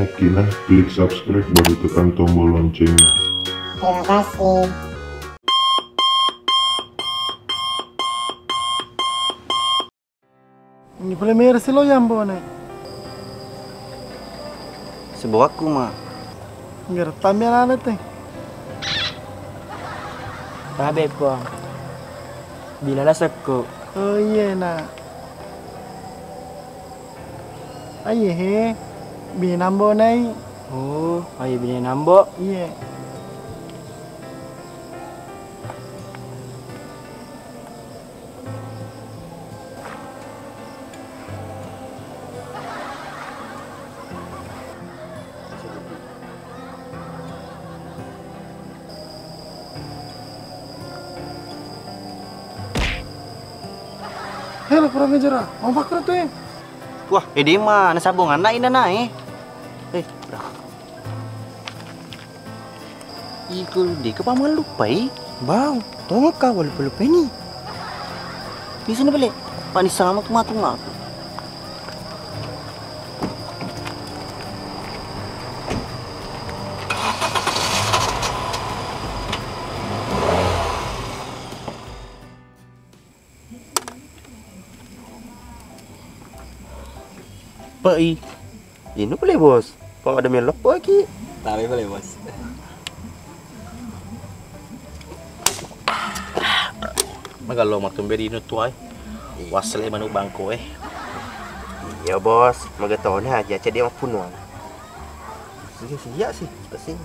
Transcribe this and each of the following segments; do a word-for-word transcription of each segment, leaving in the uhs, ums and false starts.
Oke nah, klik subscribe baru tekan tombol loncengnya. Terima kasih. Ini pole merah silo yang bawa naik. Sebuahku ma. Ngerti ambil alat teh. Tabe puang. Bila lah sekku. Oh iya nak. Aye he, bine nambo nai. Oh, aye bine nambo. Iye. Hela pura mejara, mau pakai tu eh. Wah, ede ma nasabung anak indah nae. Eh, iko deka pamallupai. Bau, tongekka walupa-lupa ini. Bisa na bale. Pani sama tu matu-matu. Pei. Inu pale bos. Pang ada melo pagi. Tabe pale bos. Magallo matumbe di inu tuai. Wasle manu bangko eh. Iya bos, magatona aja cedde mappunuang. Iya sih, iya sih, pasti.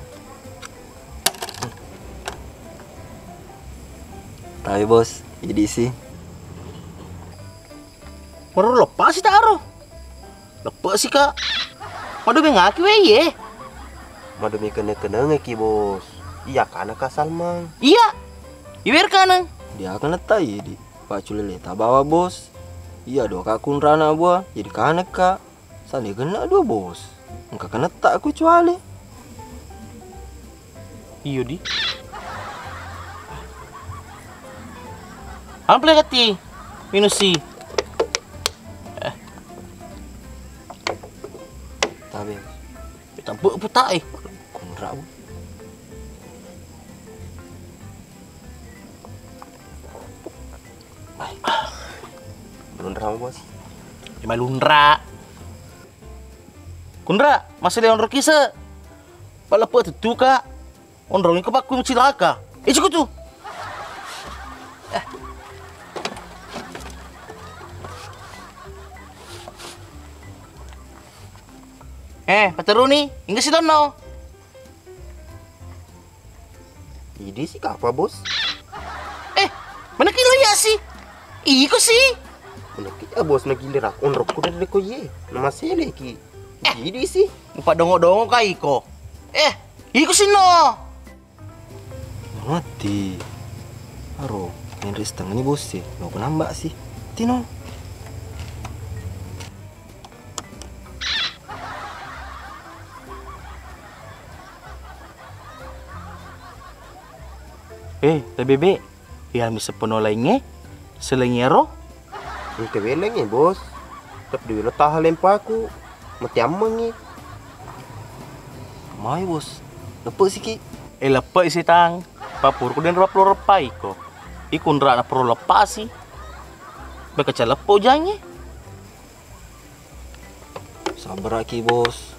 Tapi bos, jadi sih. Baru lepas sih taro. Lepas sih kak. Waduh bengaki weh ye. Madumi kene-kenenge ki bos. Iya kana ka Salmang. Iya. Iwer kanang. Dia kena tai di. Pak Culele ta bawa bos. Iya doka kunrana bua. Jadi kana ka. Sale genna dua bos. Engka kenetta aku cuali. Iyo di. Ample kati. Minusi. Eh. Tabe. Kita bu putai. Kunra bu. Lunra bos. Ima lunra. Kunra, masih leon rokise. Pala pe tutuka. Onrong iko pakku cilaka. Icuku tu. Eh, pateruni, inggesi tonno. Idi si kapa bos? Eh, mana kilo ya si? Iko si. Mana kita bos na gilirak onrokku dari ko ye. Nama sele ki. Idi si. Upa dongo-dongo ka iko. Eh, iko si no. Mati. Aro, menre setengah ni bos sih. Mau penambak sih. Tino. Eh, lebih be. Iya mi seppono laingnge. Selain ero. Engka weleng e bos. Tapi duwe lo taha lempaku. Mati ammengi. Mai bos. Leppe siki. Eh leppe isi tang. Papurku den rap lo repai ko. Iku nrak na perlu lepasi. Beka caleppe ujangnge. Sabbaraki bos.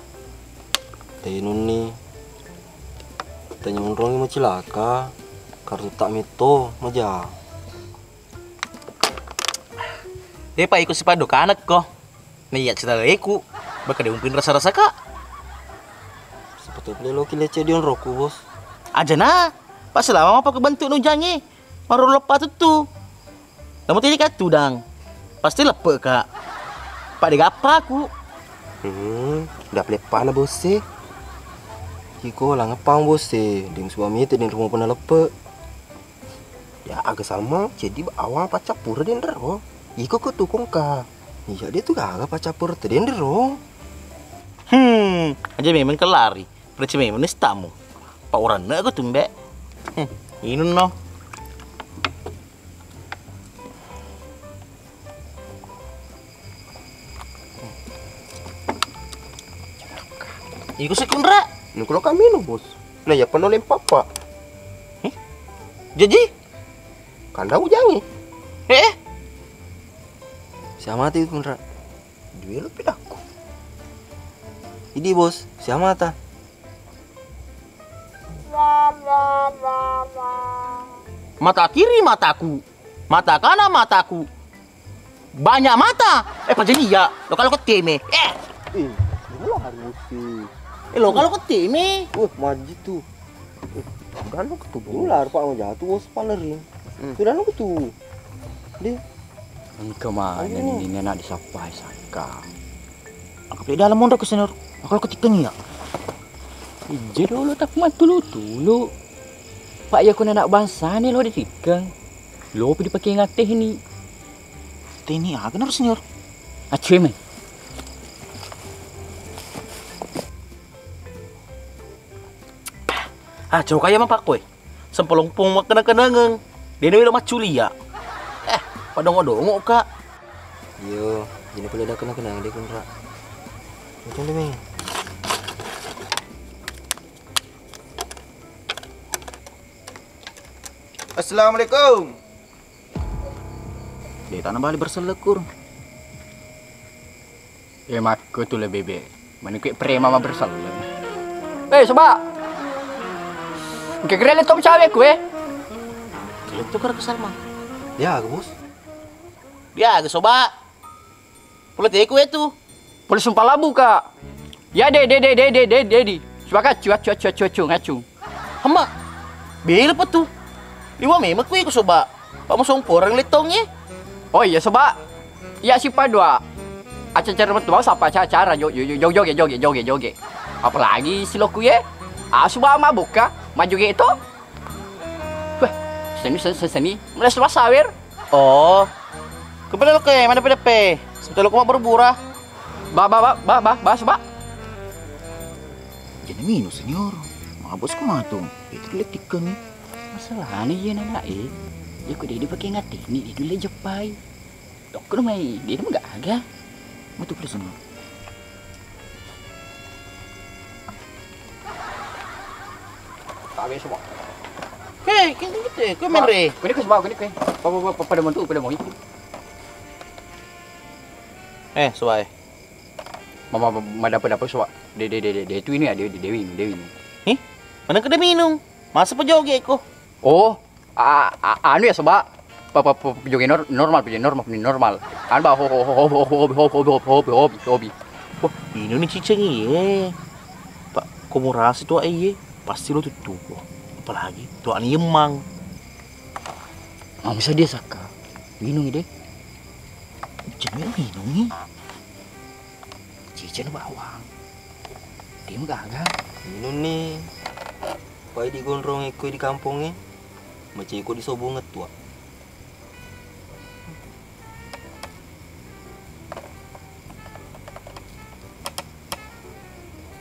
Tenunni. Tenyonrongi macilaka. Kartu tak metto maja. Depa iko sipado kanekko. Naiya cita leku. Baka de umpin rasa-rasa ka. Sepatu pele loki lecce di onroku bos. Aja na. Pas selama apa kebentuk nujangi. Maru leppa tuttu. Namu tini ka tudang. Pasti leppe ka. Pak de gappa aku. Hmm, udah peleppana bos e. Iko langepang bos e. Dem suami itu den rumah pernah leppe. Ya aga sama, jadi awang paccappura denrero. Iko ko tukung ka. Iya dia tu gaga paccappura te denrero. Hmm, aja memang kelari. Percaya memang ni setamu. Pak orang nak aku tumbe. Hmm, inun no. Iko sekunra. Nuklo kami nu, Bos. Nah, ya peno lempapa. Jaji? Kanda ujangi. Eh? Siamata ikunra. Dua lo pedakku. Idi, Bos, siamata. Mata kiri mataku, mata kanan mataku, banyak mata. Eh, pajani ya, lo kalau keteme. Eh, Eh, gimana harus sih? Eh, lo kalau keteme. Wah, maji tuh. Eh, udah lo ketemu. Ular, Pak, mau jatuh, Bos, palerin. Hmm. Udah lo ketemu. Deh. Engka maneng ini anak disappai Saka. Aku di dalam mondok ke senior. Aku lo ketikeng ya. Ije dulu tak matulu-tulu. Pak, ya, kuna anak bangsa nih lo ditikeng. Lo pi dipake ngateh ini. Teni aga naro senior. Acue mai. Ah, coka ya mapakko e. Sempolong pong makkena-kenengeng. Dena welo macculia. Eh, padongo-dongo ka. Iyo, jadi pole ada kena-kenang deh kunra. Macam deh, Meng. Assalamualaikum. Dé tana bali bersellekkur. Eh, makko tu le bebe. Mani kue prema ma berselleng. Eh, soba. Engke gerele tom cawe kue. Kalian tuh kar kesal mah. Ya, Bos. Dia ke soba. Pula teku itu. Pula sumpah labu ka. Ya de de de de de de de di. Suaka cu cu cu cu cu ngacung. Hemma. Bela pa tu. Liwa memang kui ku soba. Pak musong porang letong ye. Oh iya soba. Ya si padua. Acara metu sapa acara joge joge joge joge joge. Apalagi si loku ye. Ah, suba mabuk ka. Maju ge itu. Wah, seni seni seni. Mulai suba sawer. Oh. Kepada lo ke mana pada pe? Sebentar lo kuma berbura. Ba ba ba ba ba ba suba. Jadi minum senior. Mabos ku matung. Itu letik kami. Masalahnya iya nana eh. Ya ku dia dipakai ngatini itu le jepai. Tokko mai dia mah gaga. Matu pula senior. Tabe semua. Hei, kau gitu, kau main re. Kau ni kau semua, kau ni kau. Apa apa apa pada mantu, pada mau itu. Eh, suai. Mama mada pada apa suai. De de de de de tu ini ada de Dewi ini, Dewi ini. Hih? Mana kena minum? Masa pejoge ko? Oh, a, a, anu ya soba. Pa pa pa joge nor-, normal, joge normal, joge normal. Anu ba ho ho ho hobi hobi hobi hobi hobi hobi hobi. Wah, ini nih ciceng iye. Pak, ko murasi tu iye, pasti lo tuttuko. Apalagi tu ani yemmang. Mau bisa dia saka. Minum ide. Ciceng minum nih. Ciceng bawang. Tim gaga. Minum nih. Pai di gondrong ikko di kampongnge. Maceko di sobung ngettua.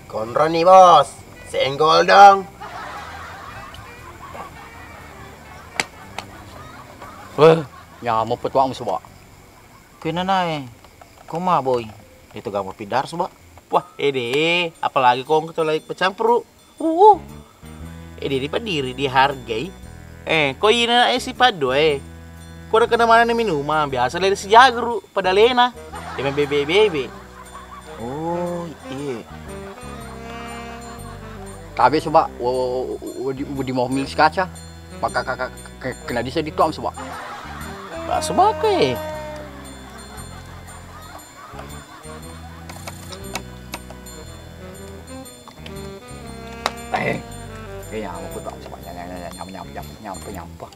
Konro nih, Bos. Senggol dong. Weh, nyamuk petuang musuh, Bok. Kuinanae, ko maboi. Itu gamu pidar, Bok. Wah, ede, apalagi kong kecolai pecampuru. Uh, eh, diri padiri dihargai. Eh, ko ina eh si paddo eh. Ko kena mana ni minuma, biasa lele si jagru pada lena. Deme bebe-bebe. Oh, iya. Tabe coba, wo, wo, wo, di, di mau milik kaca. Maka kakak kena disa di tuang coba. Pak sebaka eh. Eh, eh, ya, aku tak semua nyampe, nyampe, nyampe, nyampe, nyampe.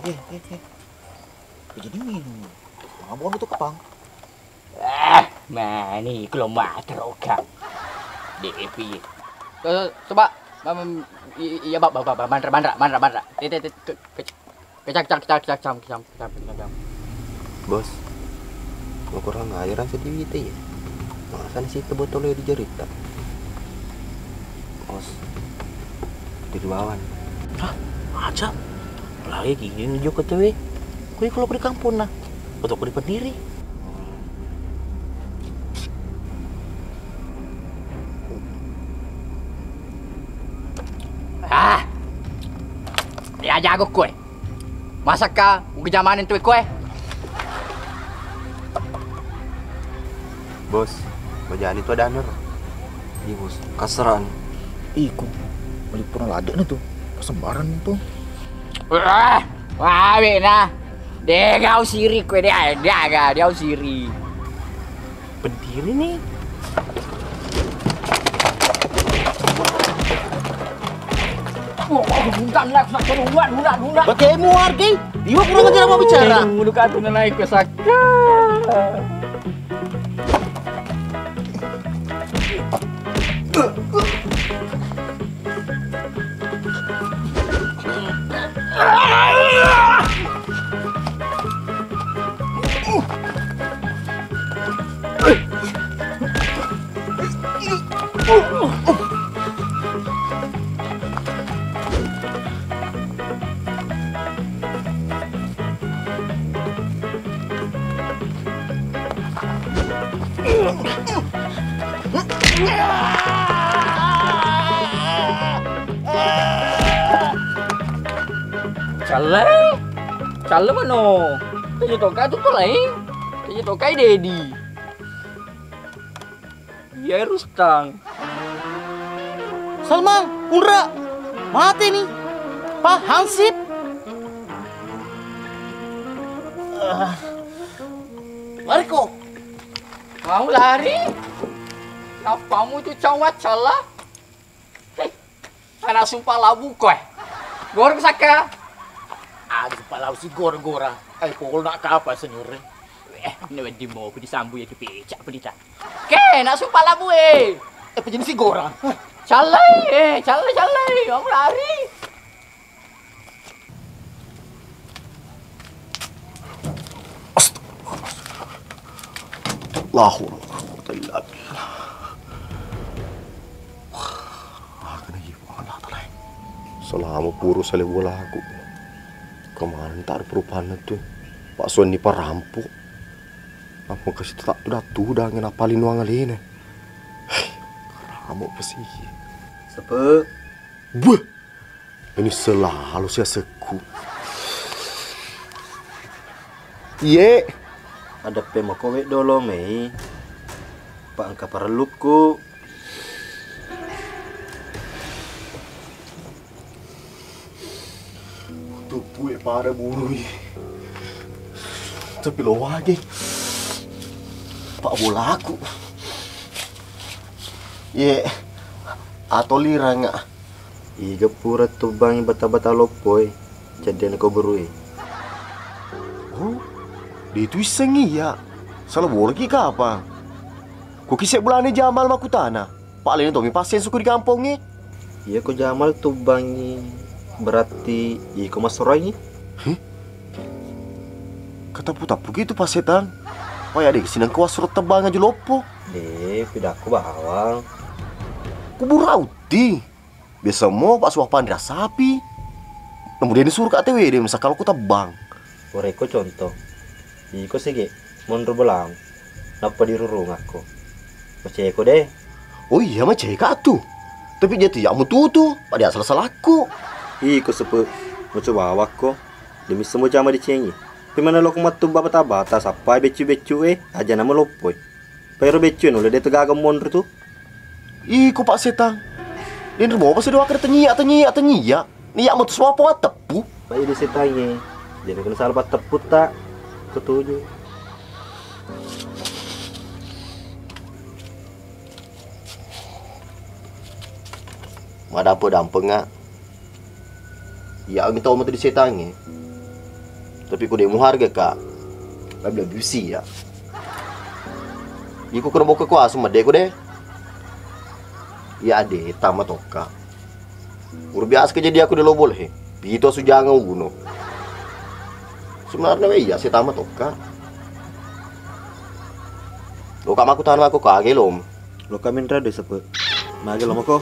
Eh, eh, eh, eh. Jadi minum. Mabon itu kepang. Ah, mani, ku lo matteroka. Depi. Eh, coba, mam, i, i, iya, ba, ba, ba, ba, manra, manra, manra, manra. Te, te, te, ke, ke, kecak, cak, cak, cak, cam, cam, cam, cam, cam. Bos, lo kurang ajaran sedikit ya. Masa nih situ botolnya di jerita. Bos. Ri bawang. Hah? Aja. Lagi gini ni joko tewe. Kui kalau di kampung nah. Betul di pendiri. Ah. Ya jago kue. Masakka ugejamanen tu kue. Bos, bajani tu ada aner. Iya bos, kasran. Iku, melipuna ladde na tu. Sembarang tu. Wah, wawe na. Dega usiri kue, dega, dega usiri. Pendiri ni. Batemu hargai. Iwa kurang ajar apa bicara. Dulu katu naik ke sakka. Calle? Calle mano? Tanya toka tu kau lain. Tanya toka i Dedi. Iya, Rustang. Salma, Undra, mate ni. Pak Hansip. Ah. Lari ko. Mau lari? Napamu tu cau macalla? Hei, anak sumpah labu ko eh. Goreng saka. Anak sumpah labu si goreng-goreng. Eh, pokoknya nak kapal senyur. Eh, ini wedding mau aku disambu ya dipecak pelita. Ke, nak sumpah labu eh. Eh, apa jenis si goreng? Calai, eh, calai, calai. Kamu lari. Astagfirullah. La haula wala quwwata illa billah. Wah, kena jiwa Allah Ta'ala. Selama puru sale bolaku. Kemana tak ada perubahan tu. Pak Sonni parampu. Apa kasih tak tudah-tudah ngena paling nuang alena. Hei, karamuk pesi. Sepe. Buh. Ini selalu siasekku. Iye. Adeppe mako we dolo mei. Pak engka parellukku. Tuppu e pada burui. Tapi lo wage. Pak bolaku. Iye. Atau liranga. Iga pura tubbangi bata-bata loppoe, cedde'na ko berue. Oh, de tu issengi iya. Sala bolaki kapang. Ko kise bulane Jamal makutana. Pak lene tomi passen suku di kampongnge. Iya ko Jamal tubbangi berarti iko massurangi. Heh? Katappu-tappu gitu Pak Setang. Waya de sinang ko wassuro tebbang aja loppo. De, pidakku bawang. Kubura utti. Biasa mo Pak suah panrira sapi. Namu de ni suruh ka tewe de masakalo ku tebbang. Wareko contoh. Iko sege monro belang. Nappa dirurungakko. Maceko de. Oh iya maceka tu. Tapi jati ya mututu. Pada salah-salahku. Iko sepe. Moco bawakko. Demi semua jama dicengi. Pemana loko mattu bata-bata sappai beccu-beccu e. Aja nama loppoi. Pairo beccu nulle de tegaga monro tu. Iko Pak Setang. Denre mopa sedo akar tenyiak tenyiak tenyiak. Niak metu semua po teppu. Pak ide setangnge. Jadi kena salah teppu tak ketuju. Madampe dampengak. Iya, angin tau matu di setangnge. Tapi ku de muharga ka. Lebih-lebih usia. Iko kena boka kuasa mede ku de. Iya de tama tokka. Uru biasa kejadian aku di lobol he. Pitu asu jangan uno. Sebenarnya we iya setama tokka. Lo kamaku tanah aku kage lom. Lo kamin rade sepe. Mage lo mako.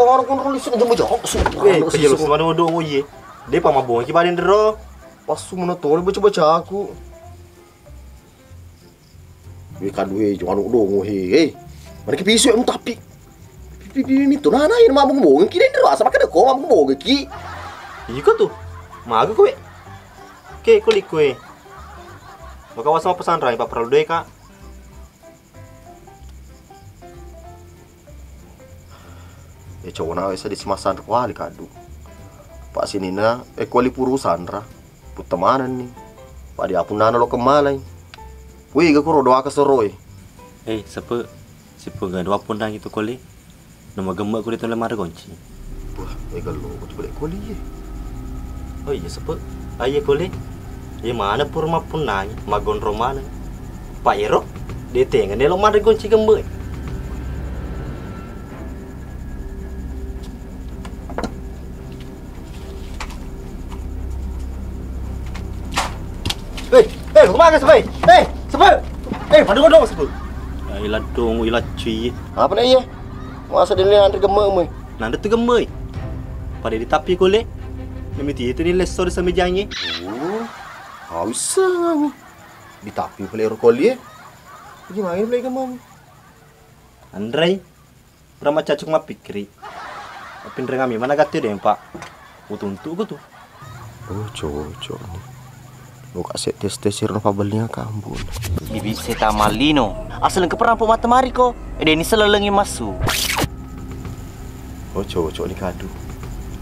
Orang kontrol listrik jam jawab. Eh, kejelo sama dong dong, oh iye. Dia pamabong ki paling dero. Pas semua tole baca-baca aku. Wé kadu é, jong anu dongo hé. Hé. Mana ki pisu é mutapi. Pipi mitu nana é mabung-bung ki dendro asa makkeda ko mabung-bung ki. Iko tu. Maga kowe. Ke kuli kowe. Maka wasa pesan rai Pak Pralu deka. Ya cowona wé seddi simassanro kuali kaddu. Pak sininna é kuali puru sanra. Putta manenni. Pada apunnana lo kemalai. Wé ga koro doa keseroé. Eh, sepe, sipu ga doa pun itu kole. Nama gemmek kulit oleh mare gonci. Wah, é gallo ko coba kuali é. Oh iya sepe. Ayo kole. Iya mana pur mappunnai, magonro mana. Pak Ero, dia tengah nelo mare gonci gemmek. Eh, eh, kemana sepe? Eh, sepe. Eh, pada dong sepe. Ya iladong, ilacci. Apa na iya? Masa dia anre gemmek mu? Nanda tu gemmek. Pada ditapi kole. Nami titu ni lesso di samejangi. Oh, haus sangat. Ditapi pale ro koli é. Gimana pale gemmek? Andrei, pura macacuk mappikkiri. Pinrengami mana gatti deng, Pak. Utuntu ku tu. Oh, cocok ni. Lo ka set tes-tes sirno pabellinga kambun. Ibi seta malino. Asal ke perampo mata mari ko. Ede ni selelengi masu. Oh, cocok ni kadu.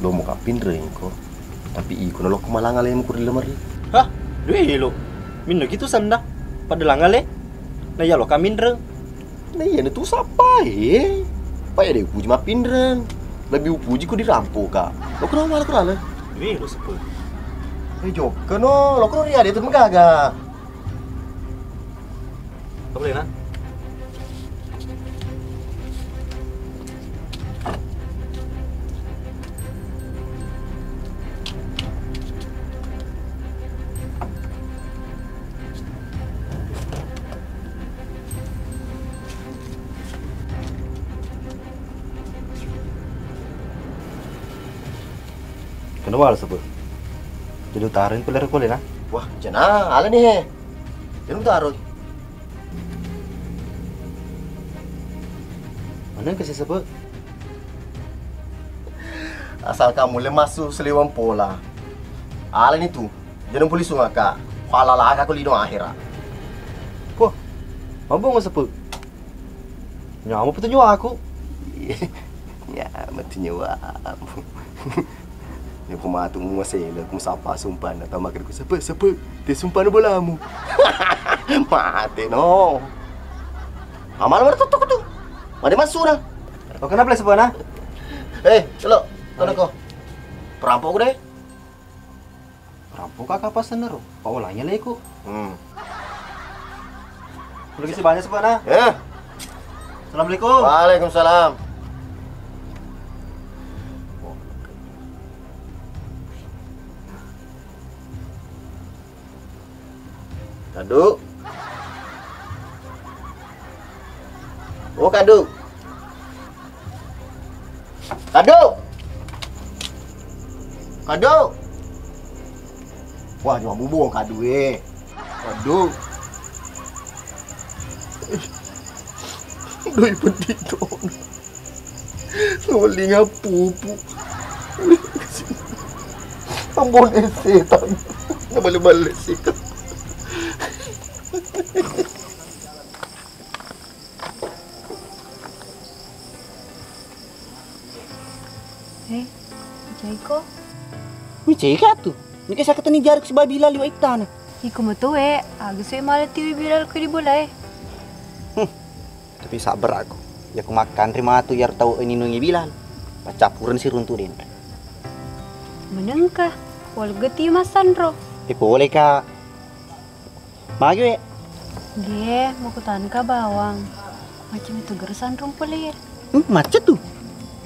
Lo mau kapin rengko. Tapi iko nalo ko malanga lemu ku ri lemari. Hah? Due lo. Minno gitu sanda. Pada langale. Na iya lo kaminreng. Na iya tu sappa é. Pak é dé upuji mappinreng. Lebbi upuji ku dirampoka. Lo kena mala kena le. Wé, lo sepe. Eh, jokka no, lo kena ria dé tu magaga. Apa boleh na? Kenapa ala sepe? Jadi utara ni pale ro kole na? Wah, jana ala ni hé. Jadi utara. Mana ke sepe? Asal kamu le masu seliweng pola. Ala ni tu. Jadi puli sungaka. Kuala laka ku lino akhira. Ko, mabung sepe. Nyawa petunjuk aku. Nyawa petunjuk aku. Ni pematu mu masela ku sapa sumpana tau makkeda ku sepe, sepe, te sumpana bolamu. Mate no. Amal mana tutuk tu. Made masuna. Kau kenapa le sepena? Eh, celo, kono ko. Perampok deh. Rampok ka kapasenna ro, paolanya leku. Hmm. Terima kasih banyak, Sepana. Ya. Assalamualaikum. Waalaikumsalam. Kadu. Oh, kadu. Kadu. Kadu. Wah, nyawa mubong kadu é. Kadu. Doi pedito. Solinga pupu. Ambon setan. Nabale-bale sih. Eh, Jaiko. Micaika tu. Nike sakatani jarak sibawa Bilal liwa ittana. Iko matoe, aga se mala tiwi Bilal ko di bola e. Hmm. Tapi sabar aku. Ya ku makanri matu yar tau eninungi Bilal. Paccapuren si runtu denre. Menengka, walega tiwi massanro. Eh, boleh, Kak. Magi, we? Ge, makutanka bawang. Macam itu gerusan rumpul ya. Hmm, macet tu.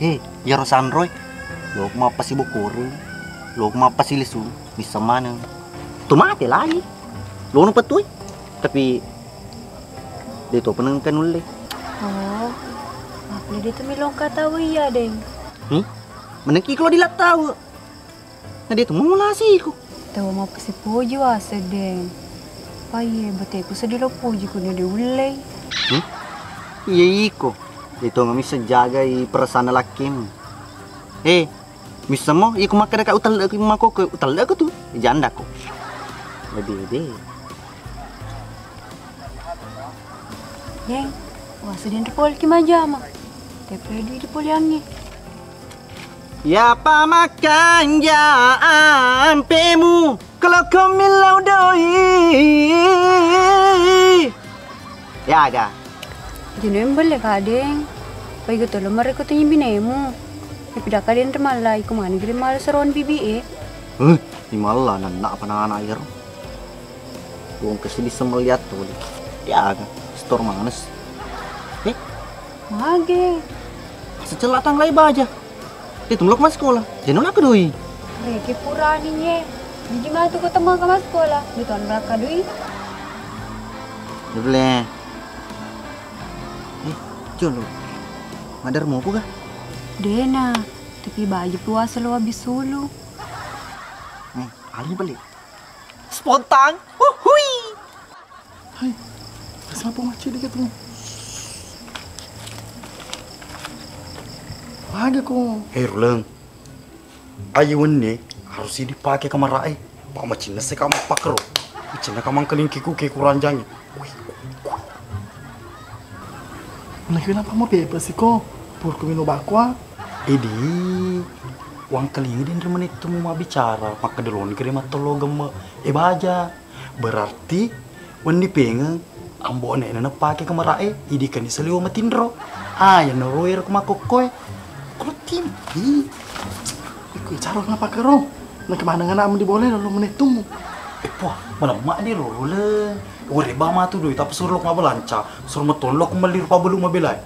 Eh, iyaro sanroi. Lo mappasi bokoreng. Lo mappasi lisu. Bisa maneng. Tu mate lagi. Lo nu petui. Tapi dia tu peneng kan ulle. Oh, apa dia tu milong kata iya, Deng. Hmm? Menengki kalau dilattau. Na de tu mau lasiku. Tau mappasipoji waseng, Deng. Paye bateku sedih lo poji ku na de ullei. Hmm? Iya iko. Itu nggak bisa jagai perasaan lakimu. Eh, bisa mo, iko makkeda ka utelle ku makoko, utelle ku tu, janda ko. Lebih de. Deng, waseng den ripolki majama. Tepe dui ripoliangngi. Yapa makkanja ampemu, kalau kau millau doi. Ya ada. Jeno yang belle kadeng. Pai getolo mereka tu binemu. Tapi dah kadeng remalla, iko mana gere mala seron bibi e. Huh, imalla nanna apa nana air. Wong kesini semeliat tuh. Ya ada. Store manes. Eh, mage. Secelak tang lai baja. Itu melok mas sekolah. Jeno lako doi. Reke purani nye. Jiji matu ko temma ka mas sekolah. Beton lako doi. Dule. Eh, jolo. Madar mau ku ga? Dena. Tapi baju puasa lo habis sulu. Eh, alih balik. Spontan. Uhui. Hai, siapa macet dikit tuh? Lagi ko. Hei Ruleng, ayo wenne harus dipake kamarae. Pak macinna se kamu pakero. Macinna kamang kelingkiku ke kuranjangi. Nah, kenapa mau pepe sih ko? Purku minum bakwa. Edi, wangkalingi denre menettumu mabbicara, makkedeloni kere mattolo gemme e baja. Berarti wenni pengeng ambo ne'na napake kemerae, idikani saliwa matinro. Ah, yanaro ero ku makkokkoe. Kulo timpi. Iko caro ngapa kero? Nake maneng anakmu di bole lalu menettumu. Eh, puah, malemma di role. Were ba matu doi, tapi suro lo mabelanca, suro metton lo ku melli rupa belu mabelai.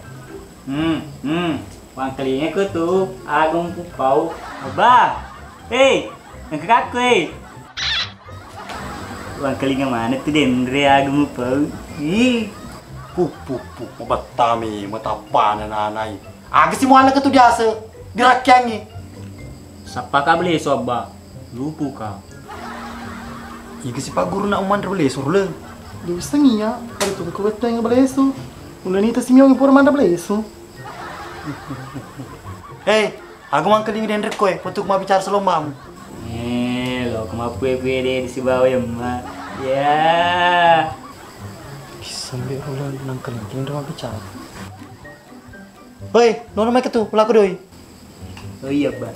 Hmm, hmm. Wangkalingako tu, aga mupau. Abba. Hei, engka kakku, hei. Wangkalinga mana tu denre aga mupau. Ih. Puh, puh, puh, mabattami, matappana nanai. Aga si muala ke tu diase, dirakkiangi. Sappa ka beleso, Abba. Lupuka. Iga si Pak Guru nak manre beleso, Rule? Diusengi ya, ada tu ko betteng beleso. Unani ta simiong pura manre beleso. Hei, aku mangkelingi denre koe, petuk mabbicara selomam. Eh, lo kemapue-pue de di sibawa ya, Mak. Ya. Kisambe Rule nangkelingi denre mabbicara. Hoi, nono mai ketu, pelaku doi. Oh iya, Ba.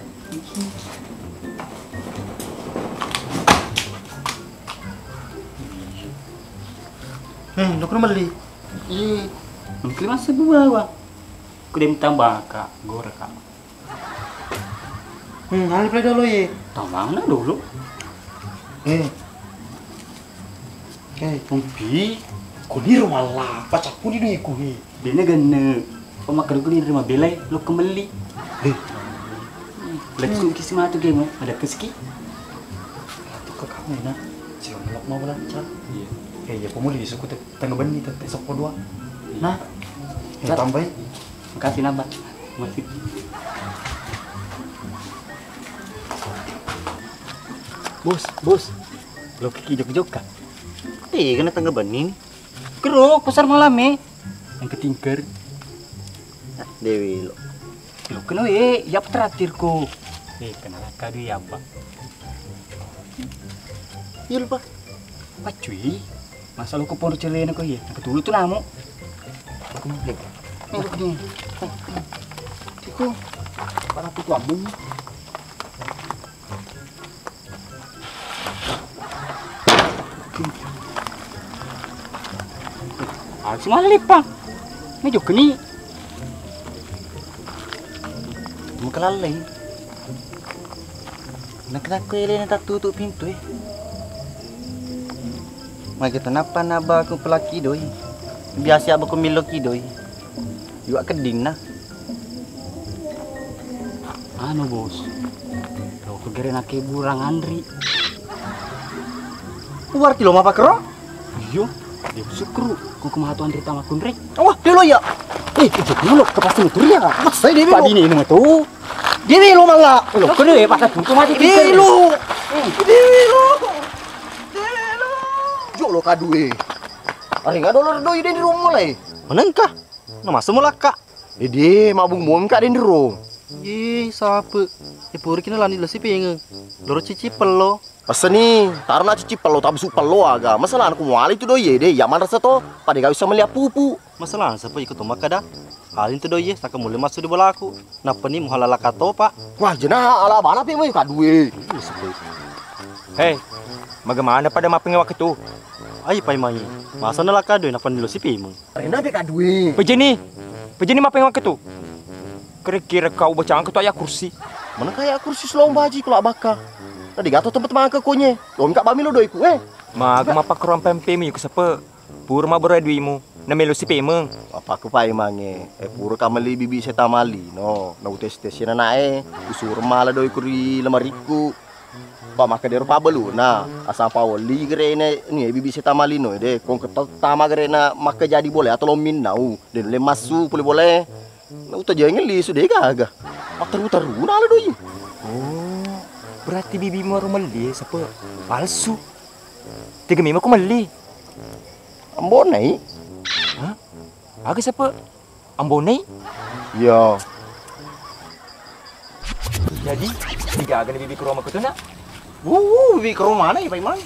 Eh, lo kena melli. Iya, mungkin masa dua, Ba. Ku dem tambah, Kak, gora, Kak. Hmm, nanti play dulu, ye. Tamang na dulu. Eh. Eh, Tompi, ko liro malla, pacappuni duiku, he. Dena genne, pemakkadukku ni nerima belai, lo kemelli. Eh. Let's go kisi matu game, ada keski. Atu ke kamu na, sio melok mau belanca. Iya. Eh, iya, pemuli disuku te, tengah benni te, te seppo dua. Nah, eh, tambahin. Makasih nambah. Masih. Bos, bos. Lo kiki jok-jok ka? Iya, kena tengah benni ni. Kero, pasar malam eh. Yang ketingker. Ah, Dewi lo. Lo kena eh, ya terakhir ko. Eh, kenal kadu ya, Bang. Iya lupa. Pacui. Masa lo ko pondok celena ko iya. Yang ketulu tu namu. Aku mau beli. Ini lo kena. Tiko. Para tu amung. Ah, si malippang. Ini juga ni. Makalalai. Nak nak ko elena tak tutup pintu eh. Magi tenapa naba aku pelaki doi. Biasa aku millo ki doi. Iwak kedding na. Anu, Bos. Lo kegere nake burang anri. Warti lo mapakero? Iyo, dia sukru. Ku kematu anri tama kunre. Wah, dulu ya. Eh, itu dulu ke pasti nutur ya. Apa saya dia? Pak bini ini tu. Dewe lo malla. Lo kene e, pakka tutu mati. Dewe lo. Dewe lo. Dewe lo. Jolo kadue. Arenga dolo doi de di ruang mulai. Manengka? Na masu mulakka. Ede mabung mongka de di ruang. Ye, sape. E pura kina lani lesi pengeng. Loro cici pello. Passeni, tarona cici pello, tabesu pello aga. Masalahna ku muali tu doi e de, iya manrasa to. Pada gawe sama lia pupu. Masalahna sape iko to makkada. Aling tu doi e, saka mulle masu di bolaku. Nappani muhalala katopa. Wah, jena ala bana pe mai kadue. Hei, magemana pada mapping waktu? Ai pai mai. Masa nalaka doi nappani lo si pimeng. Arena pe kadue. Pejeni. Pejeni mapping waktu? Kira-kira kau bacaan ketua ayat kursi. Mana kayak kursi selong baji kula bakka. Tadi gato tempat makan konye. Lo mika bami lo doiku eh. Maga mapakroang pempemi ku sepe. Pura mabbura duimu, na melo si pemeng. Apakku Pak Imang e, eh, pura ka melli bibi seta malino, na utes-tes na nae, usur mala doi ku ri lemariku. Pak maka dero pabelu na, asal pawoli gerene ni bibi seta malino de, kong ketel tama gerena maka jadi boleh atau lomin nau, de le masu pule boleh. Na utajengeng lisu de gaga. Matteru-teru na ala doi. Oh, berarti bibimu aro melli e, sepe palsu. Tega memang ko melli. Ambonai. Hah? Aga siapa? Ambonai? Iya. Jadi, tiga aga bibi ke rumah tu nak? Wuh, bibi ke rumah mana ya Pak Imang?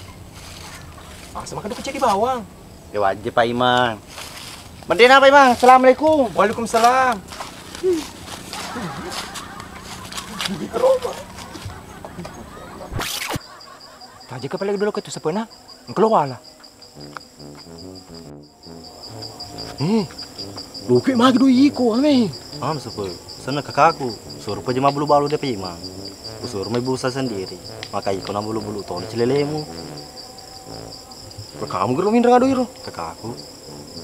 Asa makan dukun jadi bawang. Ya wajib Pak Imang. Mendena Pak Imang. Assalamualaikum. Waalaikumsalam. Bibi ke rumah. Taja ke paling dulu ke tu sepena. Engkelo wala. Eh, lupi magi do iko ame. Anu sepe, senna kakaku, suruh paja mabbulu-balu de Pak Imang. Kusuruh mai busa sendiri. Maka iko na bulu-bulu toni cilelemu. Kamu gero minreng ado iro? Kakaku.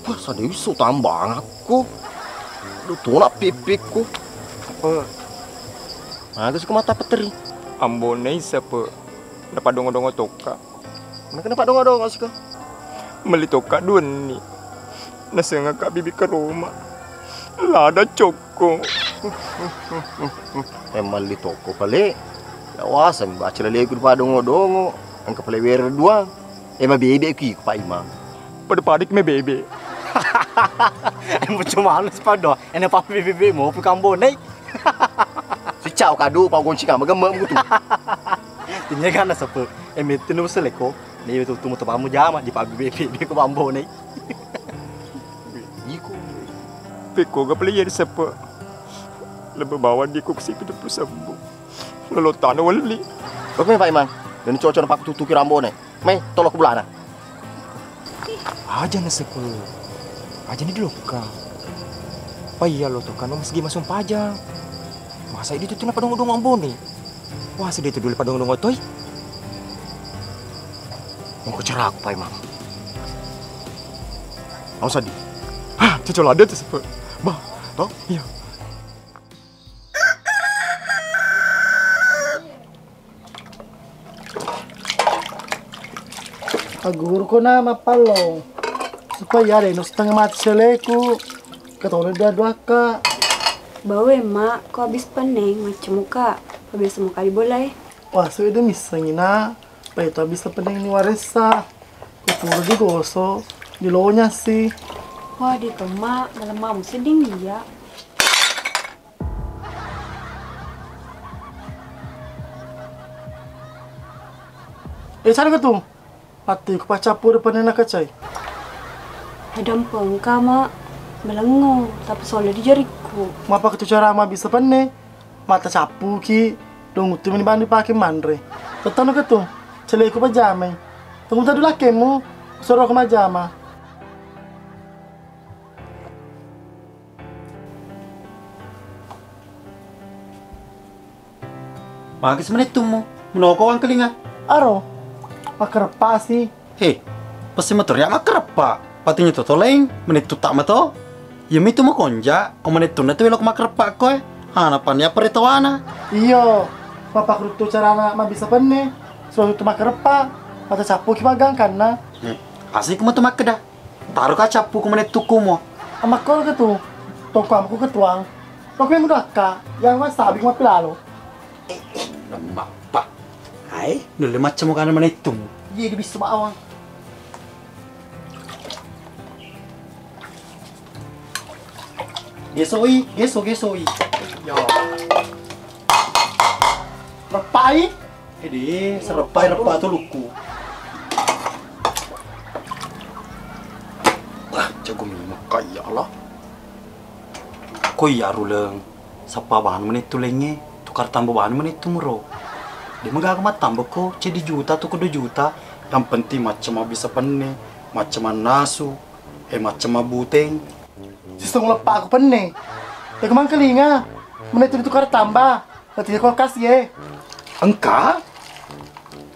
Wah, sadde wiso tambang aku. Do tolak pipikku. Apa? Magi suka mata peteri. Ambonai sepe. Napa dongo-dongo toka. Mana kenapa dongo-dongo siko? Melli toka duenni. Nasengaka bibi ke rumah. Lada cokko. Eh, melli toko pale. Lawaseng baca leleku pa dongo-dongo. Engka pale were dua. Eh, mabebe ki Pak Imang. Pada-pada ki mabebe. Eh, mucu manus pada. Ene pa bebe mo pu kambonai. Sicau kadu pa gonci kama gemme mutu. Tinya kana sepe. Eh, metti nu seleko. Ni tu tu mutu pamu jama di pa bebe bebe ko bambonai. Iko. Pekko ga pale iya di sepe. Lebih bawang di ko sipi tu sembuh. Lolo tano welli. Oke Pak Imang. Dan cocok paku tutuki rambone. Mai tolok bulana. Aja na sepe. Aja ni dulu ka. Pa iya lo to kan masigi masung paja. Masa itu tu napa dongo-dongo ambone. Wah, sedih tu dulu pa dongo-dongo toi. Mau ke cara aku Pak Imang. Mau sedih. Hah, cocok ada tu sepe. Bah, toh? Iya. Agguruko na mappallong supaya de no setengah mati seleku. Ketone dua-duakka. Bawe, Mak, ko habis peneng macam muka. Pabiasa muka di bola e. Wah, sudah missengi na. Pai tu habis peneng ni waressa. Kupura digoso, dilonya si. Wah, di to, Mak, malam mamu seding dia. Eh, sana ke tu? Pati ku pacappu de panena kacai. Ada mpengka, Mak. Melengo, tapi soalnya di jariku. Mapa ke tu cara ma bisa penne? Mata cappu ki, dong utu meni bandi pake manre. Tetano ke tu? Celeku pajamai. Tunggu tadu lakemu, soro ke majama. Magi semenittummu? Menoko wangkelinga. Aro, makkereppasi. He, pasti motor ya makkereppa. Patinya toto lain, menittu tak mato. Ya mitu makonja, o menittunna tu welok makkereppa koe. Hana pan ya peritawana. Iyo, mapakkeruttu carana mabisa penne. Suatu tu makkereppa, mata cappu ki pagangkanna. Hmm. Asik matu makkeda. Taro ka cappu ku menettukku mo. Amakkoro ke tu, tongko amaku ketuang. Toko yang muda ka, yang mas sabi ku mappilalo. Lemma pa. Hai, nulle macca mo kana manettung. Iya, di bisu bawang. Gesoi, geso, gesoi. Ya. Repai. Ede, sereppai, repa tulukku. Wah, jago mi makka iya Allah. Ko iya ruleng, sappa banu menettu lengnge, tukar tamba banu menettu muro. De magaga mattamba ko ceddi juta tu ko dua juta, yang penting macca mabisa penne, macca mannasu, eh, macca mabuteng. Sistem uleppa aku penne. Tega mangkalinga, menettu ditukar tamba, nanti kulkas ye. Engka?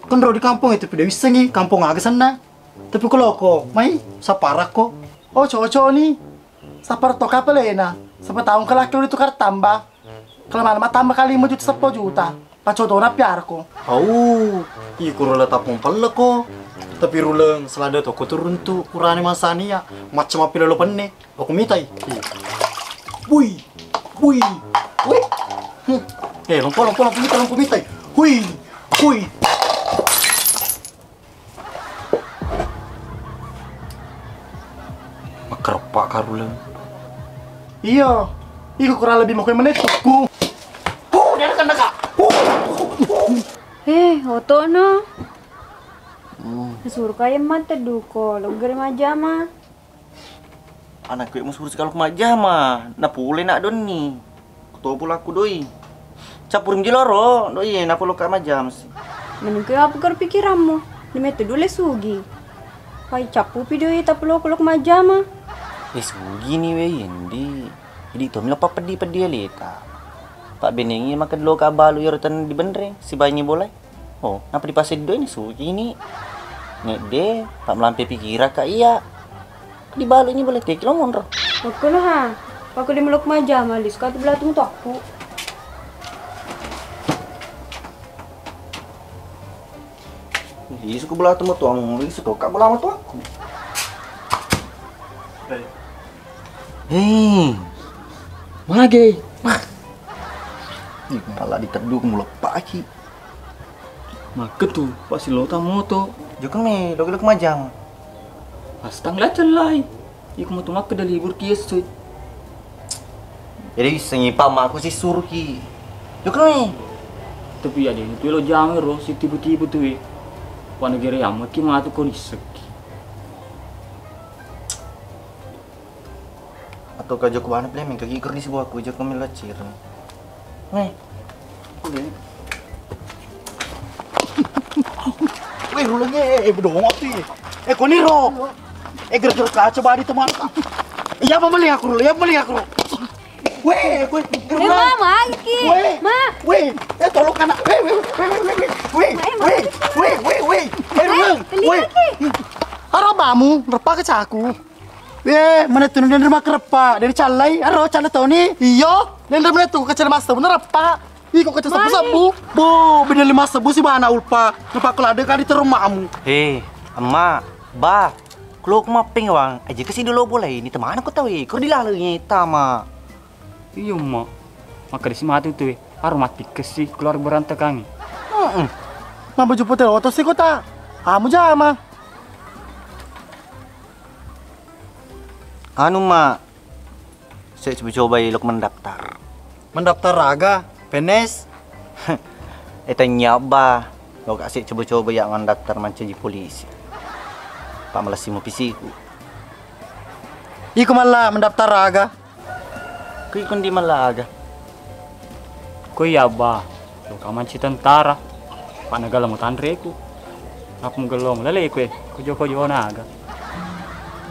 Kenro di kampung itu pide wissengi, kampung aga senna. Tapi ko loko, mai saparakko. Oh, cocok ni. Sapar to kapelena, sapa taung kelaki udah tukar tamba. Kalau mana mah tamba kali lima juta, sepuluh juta. Pacotona piarko. Au, iko rula tapung pelleko. Tapi ruleng selada toko turun tu urane masania. Macam api lolo penne. Aku mitai. Wui, wui, wui. Hmm. Eh, lompo, lompo, lompo mitai, lompo mitai. Hui, hui. Makkareppa karuleng. Iya, iko kurang lebih mau kue menetku. Huh, dia kena kak. Huh. Eh, oto'na. Hmm. Suruh kaya mate duko, lo gere majama. Anakku, musuru sekali majama, napule nak donni. Kutopo lakku doi. Cappureng jiloro, doi, napolo ka majama si. Menungke apa karo pikiranmu? Di metto dule sugi. Pai cappupi doi, tapolo ko majama. Eh, sugi ni we, Yendi. Jadi to milo pappeddi-peddi aleta. Pak benengi maka delo ka balu yaro tan di benreng, sibangi bolai. Oh, napa dipaseddoi ni sugi ni? Nedde, pak melampe pikiran ka iya. Dibalu'ni boleh teki lo monro. Makkono ha, pako di melok majama, lisu ka tu belatu mutoakku. Lisu ku belatu mutoang, lisu to ka belatu mutoakku. Hei, mage, mah. Ih, malah diteddu ku muleppaki. Makketu, pasilota moto. Jokka mi, loki-loki majang. Astang la cellai. Iku moto makkeda libur ki essoe. Jadi sengi pa makku si suruki. Jokka mi. Tapi ya deh, tu lo jame ro si tipu-tipu tu e. Wana gere amma ki matu ko riseki. Atau ka jokka bana pele mengka giger di sebuah ku jokka melacir. Nih. Weh, rulengnya, eh, eh, bedongok tuh, ya. Eh, koni ro. Eh, gara-gara kaca badi teman. Iya, apa melihat aku, Rul? Iya, apa melihat aku? Weh, weh, eh, Rul. Ma, Ma, iki. Weh, Ma. Weh, eh, tolong anak. Weh, weh, weh, weh, weh, weh. Weh, weh, weh, weh, weh. Eh, Rul. Weh. Arabamu, repa ke caku. Eh, mana tuh, dan rumah kerepa, dari calai, aro, calai tau ni. Iyo, dan rumah tuh, kecil mas tuh, bener apa? Iko kaca sebbu-sebbu. Bo, beda lima sebbu si bana ulpa. Napakko ladde kali terumahmu. He, emma, ba, klo ko mappengawang, aja kasi dolo bola ini temana ko tau e, ko dilaleng tama. Iyo, emma. Maka disi matu tu e, aro mati kesi keluar berantakan. Heeh. Mabaju putih oto si kota. Amu jama. Anu, ma, Sek coba-cobai lo mendaftar. Mendaftar aga? P N S? Eh, tanya ba. Lo ka sek coba-coba ya mendaftar mancaji polisi. Pak malessi mo pisiku. Iko malla mendaftar aga? Ko iko ndi malla aga? Ko iya, Abba, lo ka mancaji tentara. Pak nagala mo tanreku. Apa mugello mo laleku e, kojo-kojo naga.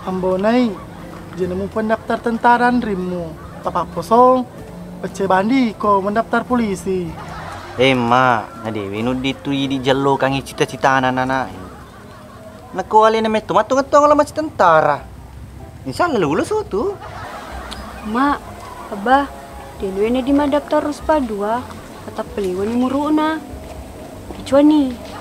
Ambonai, jenemu pendaftar tentara anrimmu. Tapapposong, pecce bandi ko mendaftar polisi. Eh, ma, nadewe nuddi tu idi jellokangi cita-citana nanae. Nakko alena metto mattongettongo la macca tentara. Insya Allah lulus tu. Ma, Abba, denuene di madaftar Ruspa dua, atappelewani muru'na. Kecuani.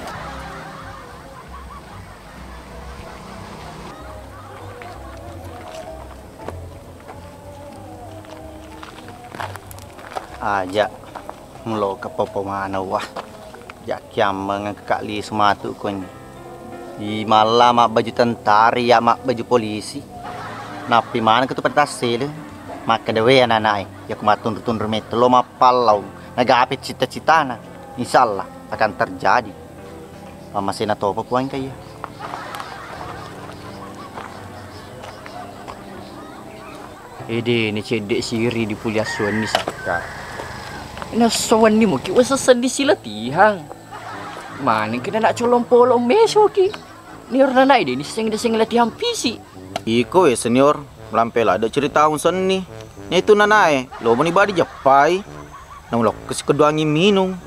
Aja, mulo ke popo mana wah. Yakkiammeng engka lisu matu konyi. Di malla mabbaju tentara, iya mabbaju polisi. Nappi maneng tu pada tassele. Makkeda we anak-anak e, yakko mattunru-tunru metto lo mappallau, nagape cita-citana. Insya Allah akan terjadi. Pammasena topa puang kaya. Ede, ni cedde siri di puliassuanni sakka. Nassuanni muki wasesseddi silatihang. Maneng kena nak colong polong mesoki. Ni orna nae de ni seng de seng latihan fisik. Iko we senior, melampe lada cerita senni. Ni tu nanae, lo meni badi jappai. Naulokko si keduangi minung.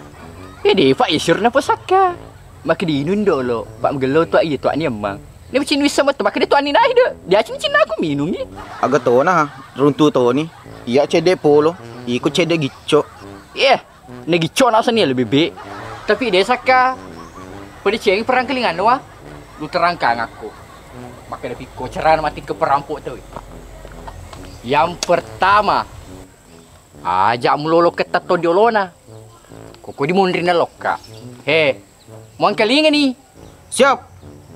Ede, Pak, isir na posakka. Maka diinung dolo, Pak, magello tu iya tu ani emmang. Ni bacin wissa mata, maka dia tu ani nahi de. Dia cin cin aku minungi. Aga tona, runtu toni. Iya cedde polo, iko cedde gicco. Iya, ne gicco na seni lebih be. Tapi de sakka. Pada ceng perang kelingan wa. Lu terangkan aku. Maka dia piko cerana mati ke perampok tu. Yang pertama, aja mulolo ketatto di olona. Koko di munri na lokka. He, muangkalinga ni. Siap.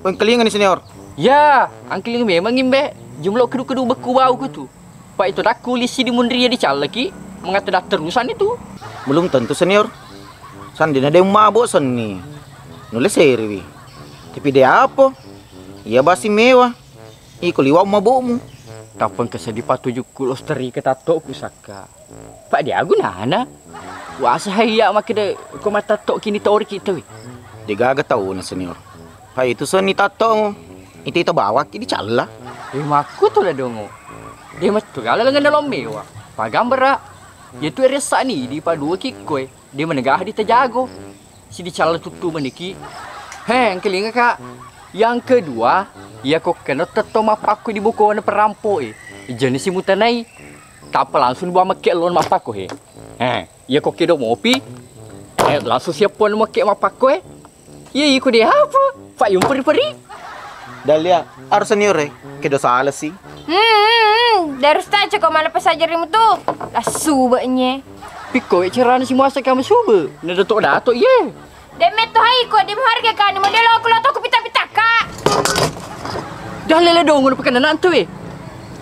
Muangkalinga ni senior. Ya, angkalinga memang imbe. Jumlah kedu-kedu beku bau ku tu. Pak itu dakku lisi di munri ya dicallaki. Mengata dak terusan itu. Belum tentu senior. Sandina de mabok senni. Nulle seriwi. Tapi de apa? Iya basi mewah. Iko liwa mabokmu. Tappa engka seddi patujukku lo steri ke tattoku sakka. Pak dia gunana. Wasa hai iya makkeda ko matatto kini tori kita we. Degaga tau na senior. Pak itu seni tattomu. Itu itu bawaki dicalla. Eh makku tu la dongo. De mettu gala lengan dalam mewa. Pagambara. Ya tu ressa ni di padua kikkoe. De menegah di tajago. Sidi calla tuttu maniki. He, engkalinga ka. Yang kedua, iya ko kena tetto mappakko di bokona perampo e. Ijani si mutanai. Tappa langsung buang mekke lo mappakko he. He, iya ko kedo mopi. He, langsung siap pon mekke mappakko e. Iya iko de apa? Pak yung peri-peri. Dalia, harus senior e. Kedo salah sih. Hmm, hmm, hmm. Darus taco ko mana pesajarimu tu. Lasu baknya. Pikko we carana si muasa kamu subu. Na dato-dato iye. De metto hai ko de harga kani model aku lo toko pita-pita ka. Dah lele dong udah pakai nantu we.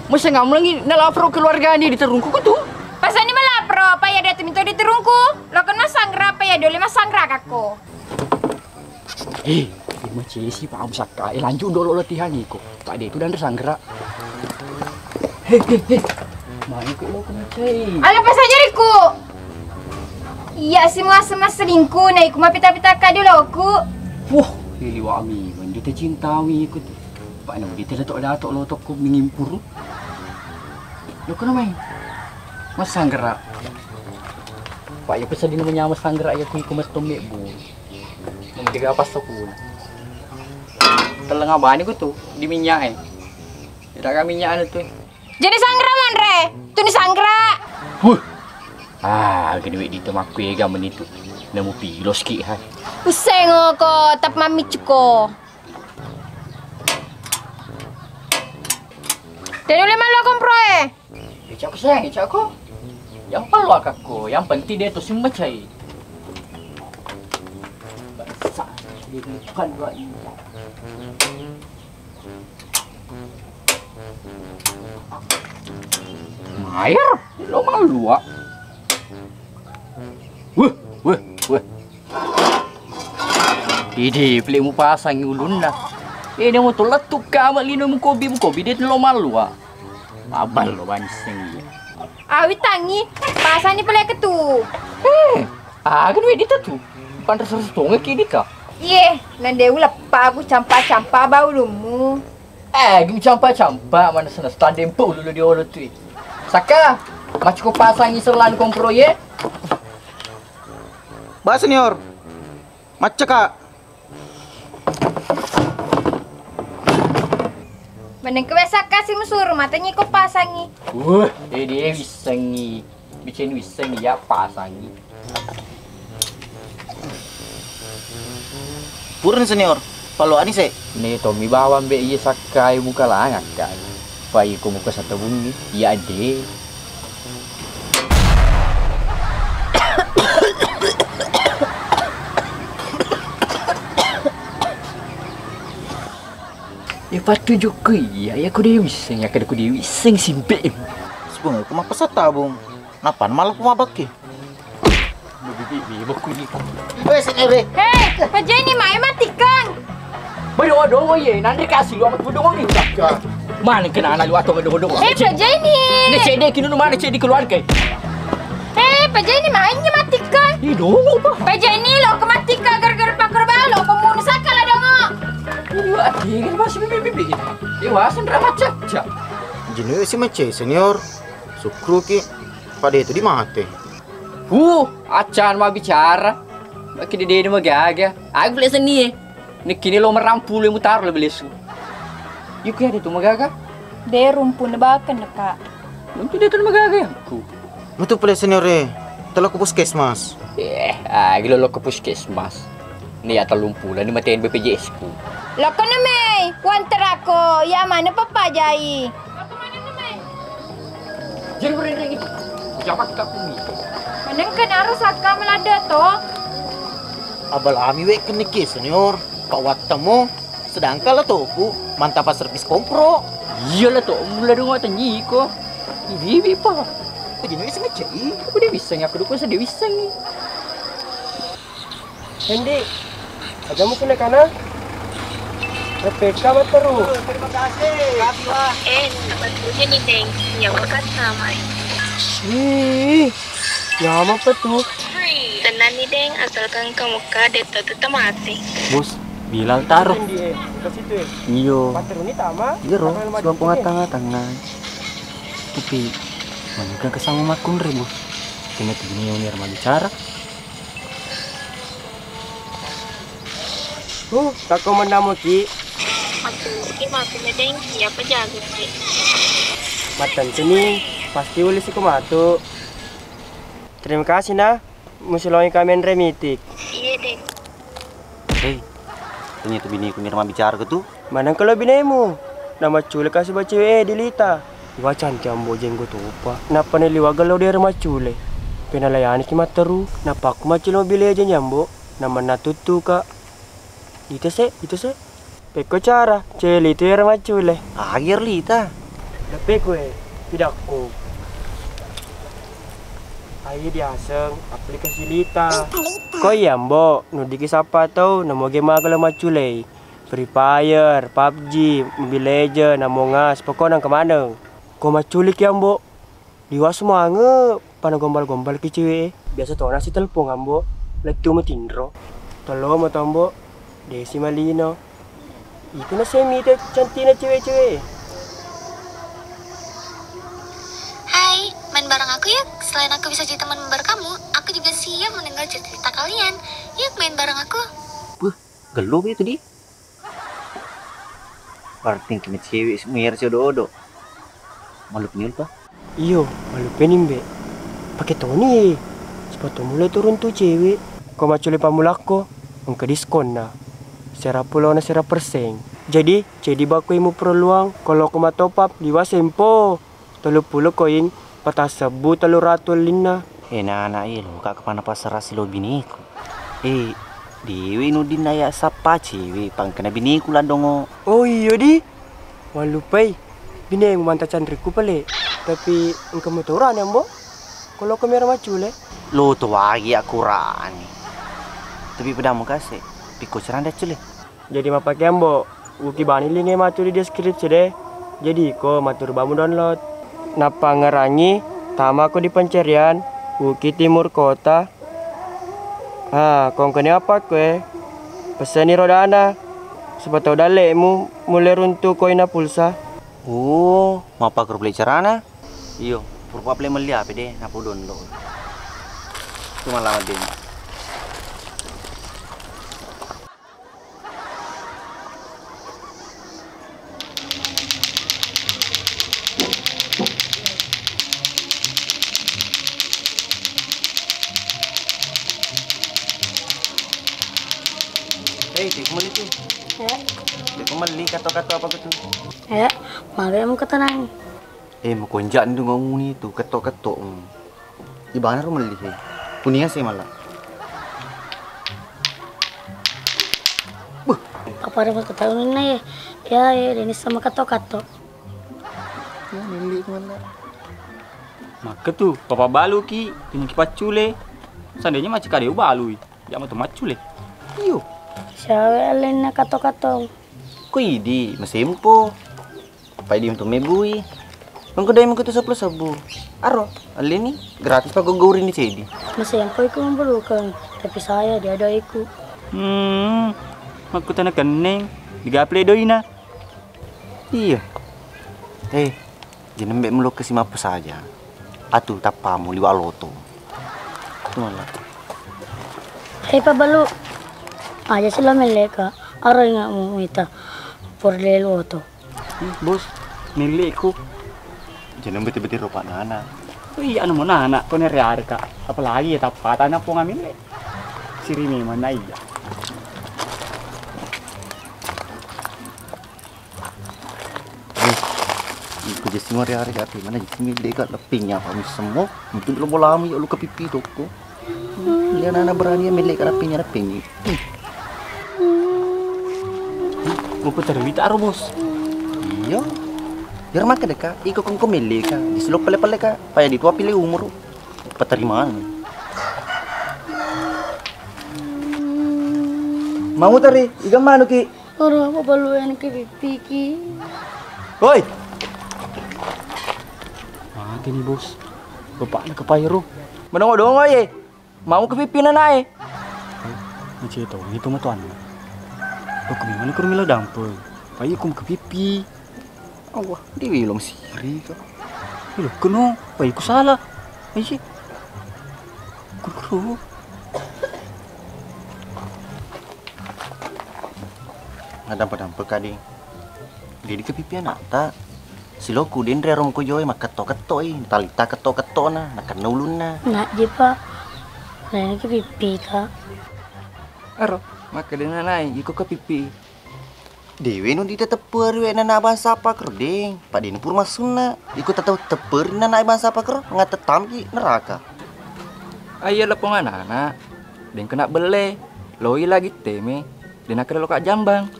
Masa ngamlengi na lapor keluarga ni di terungku kutu. Pasani malapro apa ya dia tu minto di terungku. Lo kan masangra apa ya dole masangra kako. Eh, eh, macesi pa am sakka. Eh, lanjut dolo latihan iko. Pak de tu dan sanggerak. He he he. Mai ko lo kena cai. Ala pasajariku. Iya si masa selingkuh na iku mapita-pita kadu loku. Wah, liwa ami mendita cintawi iku tu. Pak nang dita dato-dato lo tokko mingimpuru. Lo kena mai. Masanggerak. Pak ya pesadina menyama sanggerak ya ku iku metto mebbu. Mendega pas sepuluh. Teleng abani ku tu di minyak e. Tidak kami minyak anu tu. Jadi sanggra manre, tu ni sanggra. Huh. Ah, gede wek di temakku ega menitu. Nemu pilos ki hai. Useng ko tap mami cuko. Tenu lima lo kompro e. Icak ko sayang, icak ko. Yang palu akakku, yang penting dia tu semacai. Bangsa, dia bukan dua ini. Mair, lo malu ah. Weh, weh, weh. Idi, pele mupasangi ulunna. Ini mu tu lettu kama lino mukobi, mukobi de lo malu ah. Abal lo banseng iya. Awi tangi, pasani pele ketu. Eh, aga duwe dita tu. Panres-res tonge ki dita. Iye, nande uleppa aku campa-campa bau lummu. Eh, gim campa-campa mana sana stande empu lulu di olo tu. Saka, macku pasangi selan kompro ye. Ba senior. Macca ka. Meneng ke biasa kasih musuru matanya ko pasangi. Wah, eh dia wisengi. Bicen wisengi ya pasangi. Purun senior, palo ani se. Ne tommi bawang be iye sakkai muka langakkai. Pai ko muka satabungi, iya de. Ipatujukku iya, iya ku de' wisseng, iya kada ku de' wisseng simpe'. Sipung ku mappasa tabung. Nappa malah ku mabakki. Bibi, bibi, bakku ni. Weh, senior e. Hei, pejeni mai matikkang. Bai, dongo, dongo, iye, nanre kasi lu amat dongo ni. Mana kena anak lu atau dongo, dongo. Eh, pejeni. Ne cede kinu mana cede keluarga. Eh, pejeni mai matikkang. Ih, dongo, Pak. Pejeni lo ke matikkang gara-gara pakar balo, pemunu sakala dongo. Ini lu akhirnya masih bibi, bibi. Dewasa ndrama caca. Jenuh si macai, senior. Sukruki. Pada itu di mate. Huh, acan mabbicara. Makkeda de' de' magaga. Aga pale' senni e. Nekkini lo merampulu mutaro le belesu. Yuki ada tu magaga. De' rumpun baken, Kak. Untu de' tu magaga ya ku. Metu pale' senior e. Telo ku puskesmas. Eh, agi lo lo ke puskesmas. Ni ya tellumpulo ni maten B P J S ku. Lo kono mei, kuantarako, ya mana papa jai. Jadi berendeng itu. Jabat tak kumi. Meneng kenaro sakka melada to. Abal ami we kene ke senior. Pak wattamo sedangkan la toku mantapa servis kompro. Iya la to, mula dong wata nyiko. Bibi pa. Jadi wis ngecei. Aku dia bisa aku dukung sedih bisa ni. Hendi, aja musuh kana. Rebecca matteru. Terima kasih. Kasih, Wak. Eh, sebetulnya nih, Deng. Ya, bukan sama. Ih, nyameng apa tu? Tenang nih, Deng. Asalkan kamu ka, Deto tetap mati. Bos, Bilal taruh. Hendi, eh, ke situ, eh. Iyo. Matteru ni tama. Iya, ro. Apa nama sebab dia? Pengatang-atangan. Tapi, mana kesama makun re, Bos? Kena tu bini yang bicara. Huh, takko mennamuki. Matteruki matu medeng, iya pejaga ki. Mattentu ni, pasti uli siku matu. Terima kasih na, musilongi kami enre mitik. Iya deh. Hei, ternyata biniku mirma bicara ke tu. Maneng kelo binemu? Namacculé kasi bawa cewek e di lita. Iwa cantik ambo jenggo topa. Nappa neliwa gelo dere maccule. Pena layani ki matteru. Nappa aku maccule Mobile Legend ya ambo. Namanna tuttu ka. Ita se, ita se. Pekko cara, cewek litu ero maccule. Agi ero lita. Leppe koe, pidakko. Ayo diaseng aplikasi lita. Ko iya ambo, nudiki sappa tau, namoge magelo macculei. Free Fire, pubg, Mobile Legend, Among Us, pokokna engka maneng. Ko macculiki ambo, liwa sumange, pana gombal-gombal ki cewek e. Biasa tona si telpon ambo, lettu mo tinro. Telo mo to ambo, desi malino. Itu na semite cantikna cewek-cewek. Hai, main bareng aku yuk. Selain aku bisa jadi teman member kamu, aku juga siap mendengar cerita kalian. Yuk main bareng aku. Wah, gelo itu di. Berarti kena cewek semua harus odo-odo. Malu penyul pa. Iyo, malu peni mbe. Pake toni e. Sepatu mulai turun tu cewek. Ko maccule pammulakko, engka diskonna. Sera pulona sera perseng. Jadi, cedi bakku imu perluang, kalau ko matopap, liwa sempo. Tellu pulo koin, patassebbu tellu ratu ellinna. Eh, nana, eh, lo, kak kepana pasrah si lo bineku. Eh, dewe nudin aya sappa cewe, pangkena bineku ladongo. Oh, iyo di. Wallupai, binemu manta canrikku pale. Tapi engka motorane ambo. Kalau ko mero maccule. Lo to wagi akurani. Tapi pedamu kase, piko ceranda cule. Jadi mappake ambo, uki bani linge matu di deskripsi de. Jadi ko matu rubamu download. Nappa ngerangi, tama ko di pencarian, uki timur kota. Ha, kongkene apa koe? Peseni rodana. Supaya tau dalle'mu mulle runtu koina pulsa. Oh, mappakro pole carana? Iyo, purpa pole melli ape de, nappa download. Cuma lama de. Hei, tiko melli tu. Ya. Tiko melli kato-kato apa gitu? Ya, malu ya muka tenang. Eh, makonja' ni dunganguni tu, ketto-ketto. Ibana ro melli he. Kunia se mala. Buh. Apa ada mau ketahui nih? Ya, ya, Denis sama kato-kato. Ya, nilli mana? Makketu, papa baluki, piniki paccule. Seandainya macca kade ubalui, jama tu maccule. Iyo. Siawe alenna kato-kato. Ko idi, masempo. Pai di untuk mebui. Engko dai mengko tu sepuluh sebu. Aro, aleni gratis pa gogori ni cedi. Masempo iku memperlukan, tapi saya dia ada iku. Hmm, makkutana kenneng, digaple doina. Iya. Eh, jenembe mulo ke simappu saja. Atu tappamu liwa loto. Tumala. Hei Pak Balu, aja sila meleka. Aro ingatmu mita. Pur lelu oto. Ih, bos, melleku. Jenembe bete-bete ropa nana. Oh iya, anu mau nana, kau nere are kak. Apalagi ya tappa tanah pong amile. Siri memang na iya. Eh, iko jesi mari-ari ati mana jesi mille ka leppingnya apa semua. Mungkin lo bolamu ya lu kepipi toko. Iya nana berani ya mille ka leppingnya leppingnya. Mau putar wita aro bos. Iya. Biar makan deka, iko kongko mille ka. Jesi lo pele-pele ka. Paya di tua pilih umur. Peterimaan. Mau tari, iga manuki. Ora apa balu yang ke pipi ki. Woi. Mati nih bos. Bapaknya ke Pairo. Menongo-dongo ye. Mau ke pipi nanae. Macam itu, itu mah tuan. Aku memang kurang milo dampur. Payo aku ke pipi. Allah, di wilong siri ka. Ilo keno, payo ku salah. Ayo. Kuru-kuru. Nadampa-dampa ka, Ding. Jadi ke pipi anakta. Siloku denre aro mko joe makketto-kettoi, talitta ketto-kettona, nakenna ulunna. Najji, Pak. Lainna ke pipi ta. Aro, makkeda nanai, iko ke pipi. Dewe nu ditetepperi we nana bangsa apa kerdeng, padena pur massunna. Iko tetep tepperi nana bangsa apa ker, ngatettamki neraka. Ayo lepong anak-anak, deng kena belle, loi lagi teme. De nakkeda loka jambang.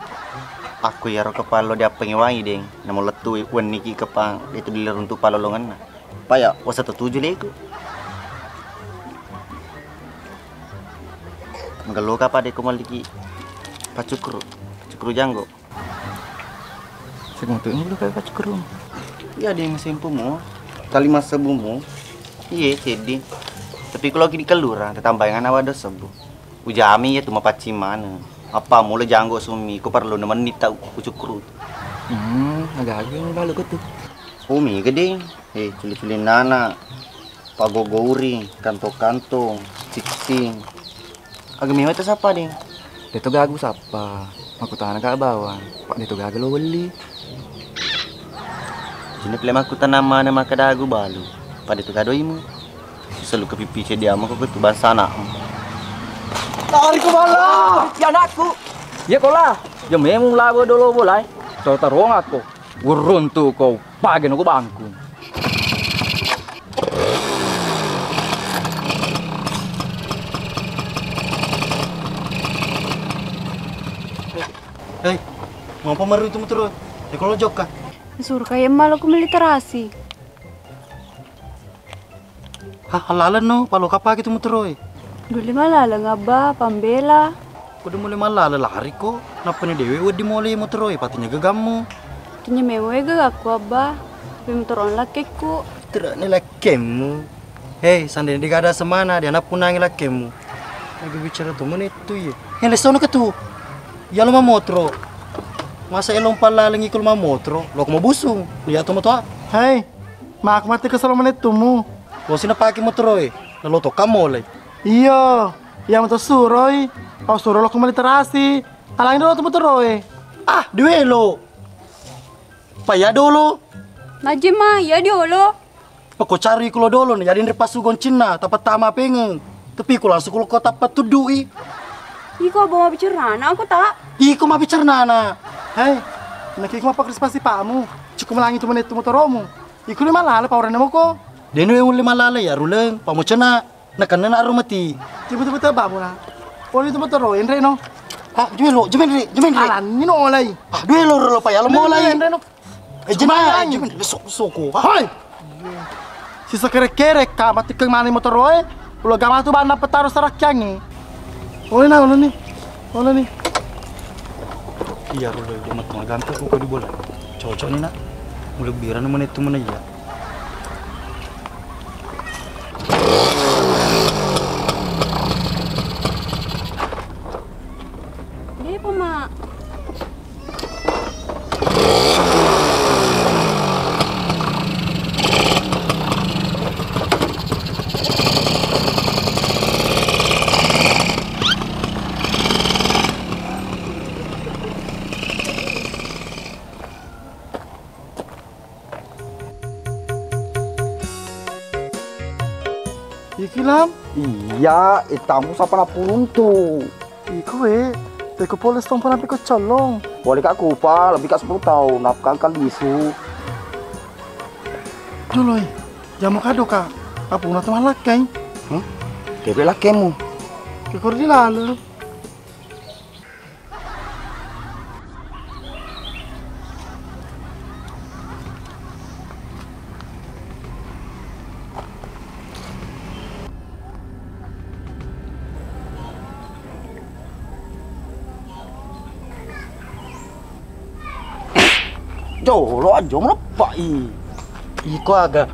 Akko iyaro kepang lo diappengngi wangi, Deng. Namo lettu wenniki kepang, de tu diliruntu palolongenna. Paya, wasa tetuju leku. Magello kapa de ko malliki paccukuru, paccukuru janggo. Sing untuk ini lo kayak paccukuru. Iya, Deng, sempomu. Kali massebumu. Iye, ceddi. Tapi kalau lagi di kelurang, tetambayangan awak ada sebu. Ujami iya tu mapaccing maneng. Apa mula janggo summi, ko parellu nemenni tau kucukkuru. Hmm, aga-aga yang balu ko tu. Umi gedeng, eh, culi-culi nana, pagogo uring, kantong-kantong, ciksing. Aga mewa ta sapa, Deng? Deto gagu sapa, makkutana ka bawang, pak deto gaga lo welli. Jina pile makkutana mana makkeda agu balu, pada tu gadoimu. Selalu kepipi ceddi amo ko tu bangsa anakmu. Tarik ko bala! Ya anakku. Ya kola, ya memang labo dolo bolai. Tau tarong aku. Uruntu ko pagi nako bangku. Hei, mau apa meru itu motor? Ya kalau jokka. Suruh kayak malu ku milih terasi. Hah, halaleng no, palo kapake tu motoroi? Duli malaleng abba, pambela. Ko de mole malala lari ko, nappani dewe weddi mole motoroi, patinya gagammu. Tinya mewe gagakku abba, tapi motorona lakkekku. Terane lakkemmu. Hei, sandene digada semana, dia nappunangi lakkemmu. Lagi bicara tu menettu ye. Hei, lesono ke tu. Ya lo mamotro. Masa elong pallalengi ko lo mamotro, lo ko mabusung. Lihat tu motor. Hei, Maka mate kesel menettumu. Lo sina pake motoroe, lalu tokang mole. Iyo, iya motor suroi, pau suro lo kembali terasi. Alangi dulu tu motoroe. Ah, duelo. Paya dolo. Najima, iya diolo. Pako cari kulo dolo nih, jadi nre pasu goncinna, tapa tama pengeng. Tapi ku langsung kulo kota patudui. Iko bawa bicara anak aku tak? Iko ma bicara nana. Hei, nak iko apa krispasi pamu? Cukup melangi tu menettu motoromu. Iko ni malala pa orang nemo ko. Denu yang uli malala ya ruleng, pamocena, nakanna na aromati. Tiba-tiba tebak muna. Oli tu motor enre no. Ah, jumelo, jumelo, jumelo. Alanni no olai. Ah, due loro lo payalo mo olai. Enre no. Eh, jena, jumelo, so, soko. Ah. Hoi. Sisa kerek-kerek ka, mati ke mani motoroe. Ulo gamatu bana petaro sarakkiangi. Oleh na, oleh ni. Oleh ni. Iya, ulo dia matu magampe ku di bola. Cocok ni nak. Mulai biran mana itu mana iya. Depa, Mak. Iki, Lam? Iya, eh, tamu sapa napuruntu? Iko, we. Teko pole stompa napi ko collong. Pole ka kupa, lebih ka sepuluh tahun, napka ka lisu. Joloi, jamu kado ka. Apa una teman lakkai? Hah? Kebe lakkemu. Kekor di lalu. Jolo aja meleppai. Iko aga.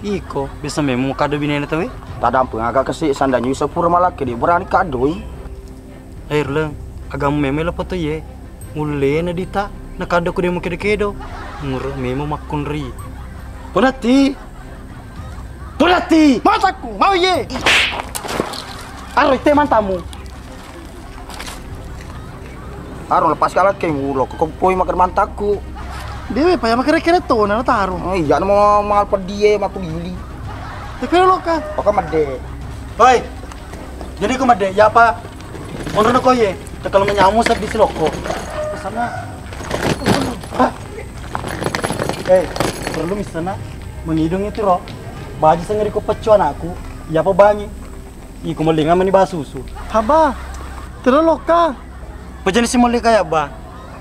Iko bisa memang kado binena tawe? Tadampeng aga kesi sandanya bisa pura malaki dia berani kadoi. Air leng, agamu memang lepo to ye. Mullena dita, na kado ku demo kedo-kedo. Nguruk memang makkunri. Ponati. Ponati. Mataku, mau ye. Aro ite mantamu. Aro lepas kala ke ngulo ko poi makan mantakku. Dewe pa ya makere-kere to na taro. Oh iya mau mal pedie matu lili. Tapi lo ka. Oka mede. Hoi. Jadi ko mede ya apa? Onro ko ye. Kalau menyamu sedih siloko. Sana. Hah? Eh, perlu misana mengidung itu ro. Baji sengeri ko peccu anakku. Ya apa bangi? Iko mollinga mani basusu. Haba, telo loka. Pejani si molli kaya ba.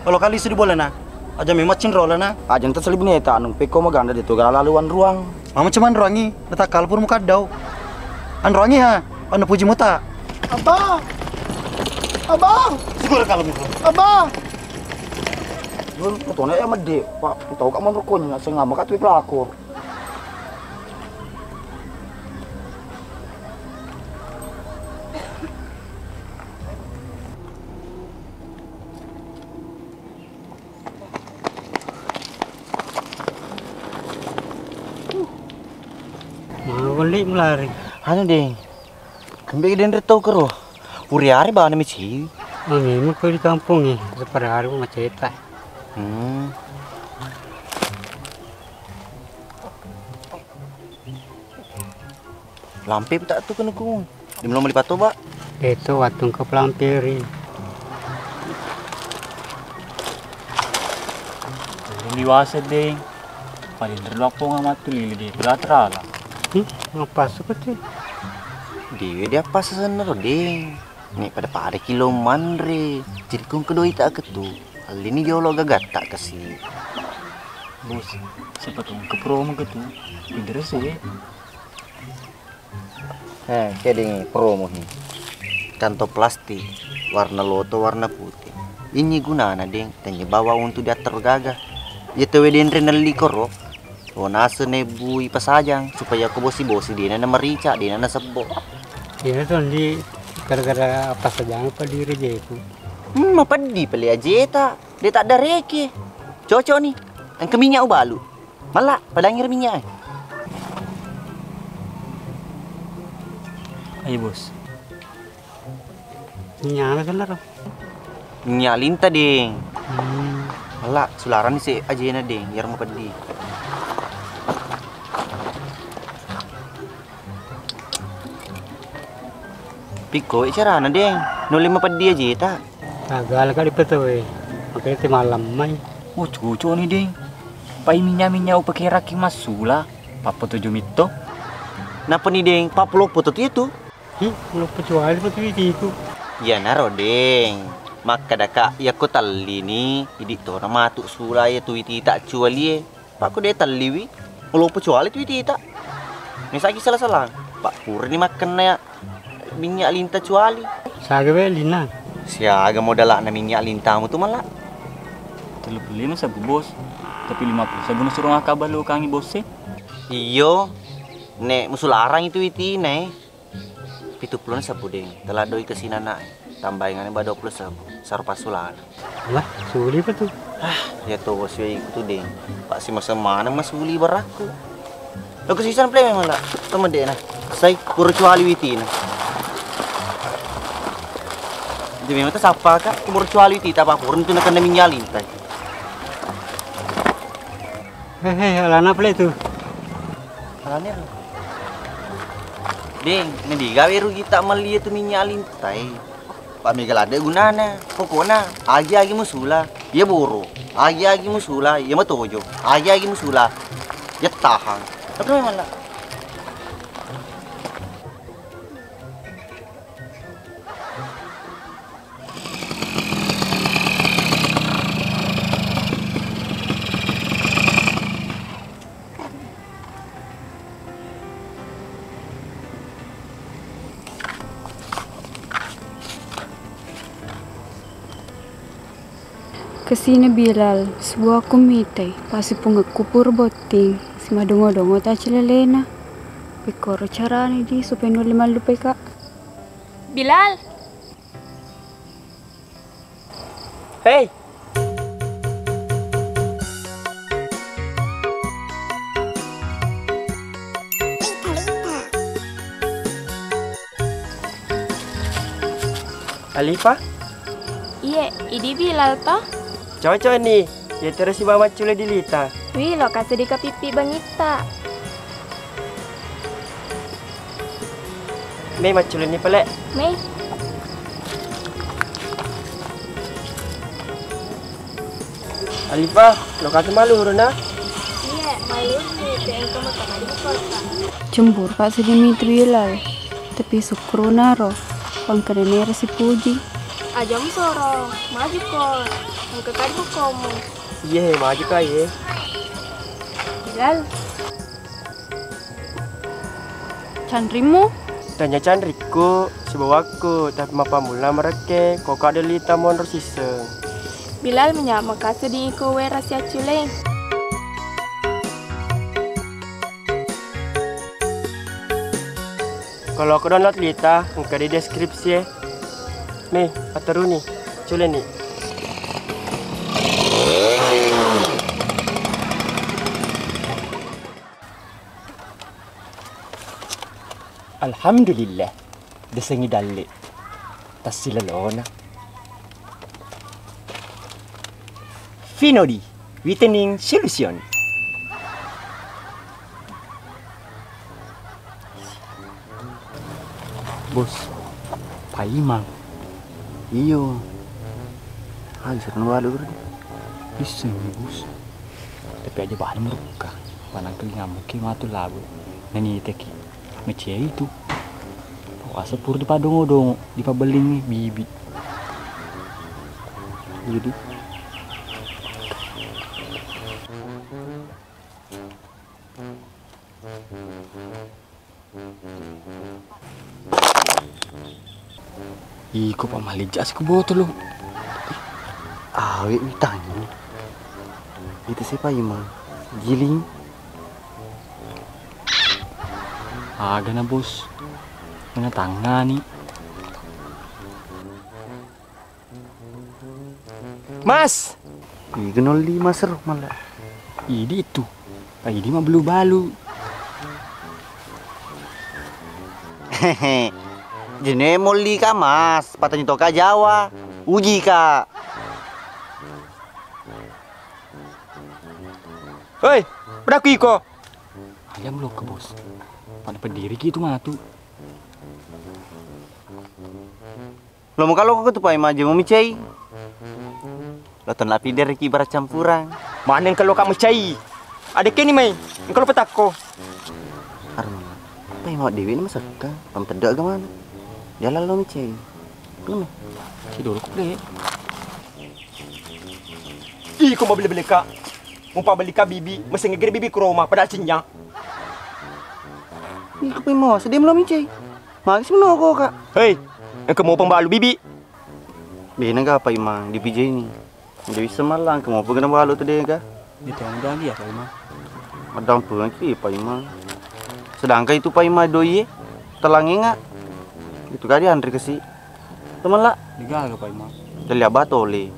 Kalau kali su di bolana. Aja memang cinrolana. Aja nta selibini eta anu peko maganda de to gala lalu anruang. Mama cuma anruangi, letak kalpur muka dau. Anruangi ha, anu puji muta. Abah. Abah. Syukur kalau gitu. Abah. Yun, tona ya mede, Pak. Tau kamu rukunnya, saya nggak makan tuh pelakor. Mau beli mulari. Anu deng, kembali dendri tau kero. Puri hari bana misi. Memang kau di kampung ya, pada hari macet. Hmm. Lampe tak tu kena ku. Di belum melipat tu, Pak. Itu waktu engkau pelampiri. Ini wase deng. Paling terlalu apa nggak mati lili di berat rala. Hmm, ngapa suka tu? Dewe dia apa sesener deng. Nek pada-pada kilo manre, cirikung kedoi tak ketu. Alini jolo gagat tak kasi. Bos, siapa tuh ke promo ketu? Pinter sih. Eh, keding promo hi. Kantong plastik, warna loto, warna putih. Ini gunana deng, tanya bawa untuk diatur gaga. Ya tewe denre nelli koro. Oh, naseng nebbui pasajang supaya ko bosi-bosi dena na merica, dena na sebbo. Iya tuh di gara-gara apa sajang apa diri jeku. Hmm, mapeddi pale ajeta, de tak dareke. Cocok nih. Engke minyak ubalu. Mala, padangi minyak. Ayo, Bos. Minyak apa sebenarnya? Minyak linta, deng. Hmm. Ala, sularani se ajena, deng, biar mapeddi. Pikko carana, deng, nulle mapeddi ajeta. Gagal ka dipetoe. Makanya te malam mai. Oh, cucuk ni, deng. Pai minyak-minyak upakeraki massula. Pappa tuju mitto. Napani Deng, pappaloppo to tu itu. Hi, loppo cuali pa tu itu. Iyanaro Deng, makkadaka yakko tellini, idi tona matu sula iya tu itita cualie. Pakko de telliwi, loppo cuali tu itita. Mesaki sala-sala. Pak purani makkenna ya minyak linta cuali. Saga we lina. Siaga modalakna minyak lintamu tu mala. Tellu puluh lima sabu bos. Tapi lima puluh sabu nasuro ngaka balu kangi bos e. Iyo. Nek musularang itu itine. Pitu puluh sabu Deng. Telah doi ke sinana. Tambahingannya ba dua puluh sabu. Sarupa sulana. Lah, suli pa tu. Ah, ya to bos itu Deng. Pak si masa mana masuli barakku. Lo kesisang play memang lah. Temen dek nah. Sai pura cuali witina. Jadi memang tak sapa kak. Pura cuali witita apa pura itu nak kena minyak lintai. Hehe, alana pale tu. Alana ro. Deng, nadigawe rugi tak meli itu minyak lintai. Pak mega lade gunana. Pokokna agi-agi musula, iya boro. Agi-agi musula, iya matojo. Agi-agi musula, iya tahang. Tapi memang lah. Kesina Bilal, sebuah kumitai, pasipungekku pura botting, simadongo-dongo tacilalena. Pikkoro carana di supaya nulle mallupai ka. Bilal. Hei. Alifa? Iye, idi Bilal to? Cocok ni. Iya terus sibawa maccule di lita. Wi, lo kasedika pippi bangitta. Mei macculuni pale. Mei. Alifa, lo katu maluru na? Iya, maluru ni, engka motor di kota. Cemburu pak sedih itu Bilal. Tapi syukur naro. Pangkene nero sipuji. Aja musoro, maju ko. Engka kadu komu. Iye, maju ka iye. Bilal. Canrimmu? Tanya canrikku, sibawakku, tapi mappammula marekke, koko ada lita monro sisseng. Bilal menya makase di iko wera siacculeng. Kalau aku download lita, engka di deskripsi e. Nih, pateruni, culeni. Alhamdulillah, desengi dalle. Tassilolona. Finodi, Whitening Solution. Bos, paimang. Iyo. Aja serna walu. Bisa nih, Bos. Tapi aja bani merukka. Panang ke ngamuk ki matu labu. Nani teki. Mecei itu. Puasa pur di padongo-dongo, di pabelling bibi. Jadi Iko pa malejja si ku botolo. Awe witangi. Itu siapa ima? Giling. Aga na bos. Mana tangani. Mas! Iga nolli Mas ro mala. Idi itu. Idi ma balu-balu. Hehe. Jene molli ka Mas, patanyu to ka Jawa. Uji ka. Hei, pedaku iko. Ayam lo ke bos. Pada pediri gitu matu. Lo muka lo ko tu pai maje mu micai. Lo ton lapi dereki bara campurang. Mana engka lo ka mecai? Ada keni mai. Engka lo petakko. Armana. Pai mau dewi nama sekka, pam tedda ke mana? Dia lalu miceng. Belum ya? Si dulu kuple. Ih, kok mau beli-beli kak? Mau beli kak bibi, mesin ngegeri bibi ke rumah, pada cinya. Ih, kok mau sedih belum miceng? Magi sih menoko kak? Hei, engka mau pembalu bibi? Bena ga Pak Imang di P J ini? Jadi bisa malang ke mau pengen balu tu deh ga? Itu yang lagi ya Pak Imang. Madang pulang ki Pak Imang. Sedangkan itu Pak Imang doi telangenga. Itu kali antri ke si. Teman lah. Digaga Pak Imang. Dari abah tole.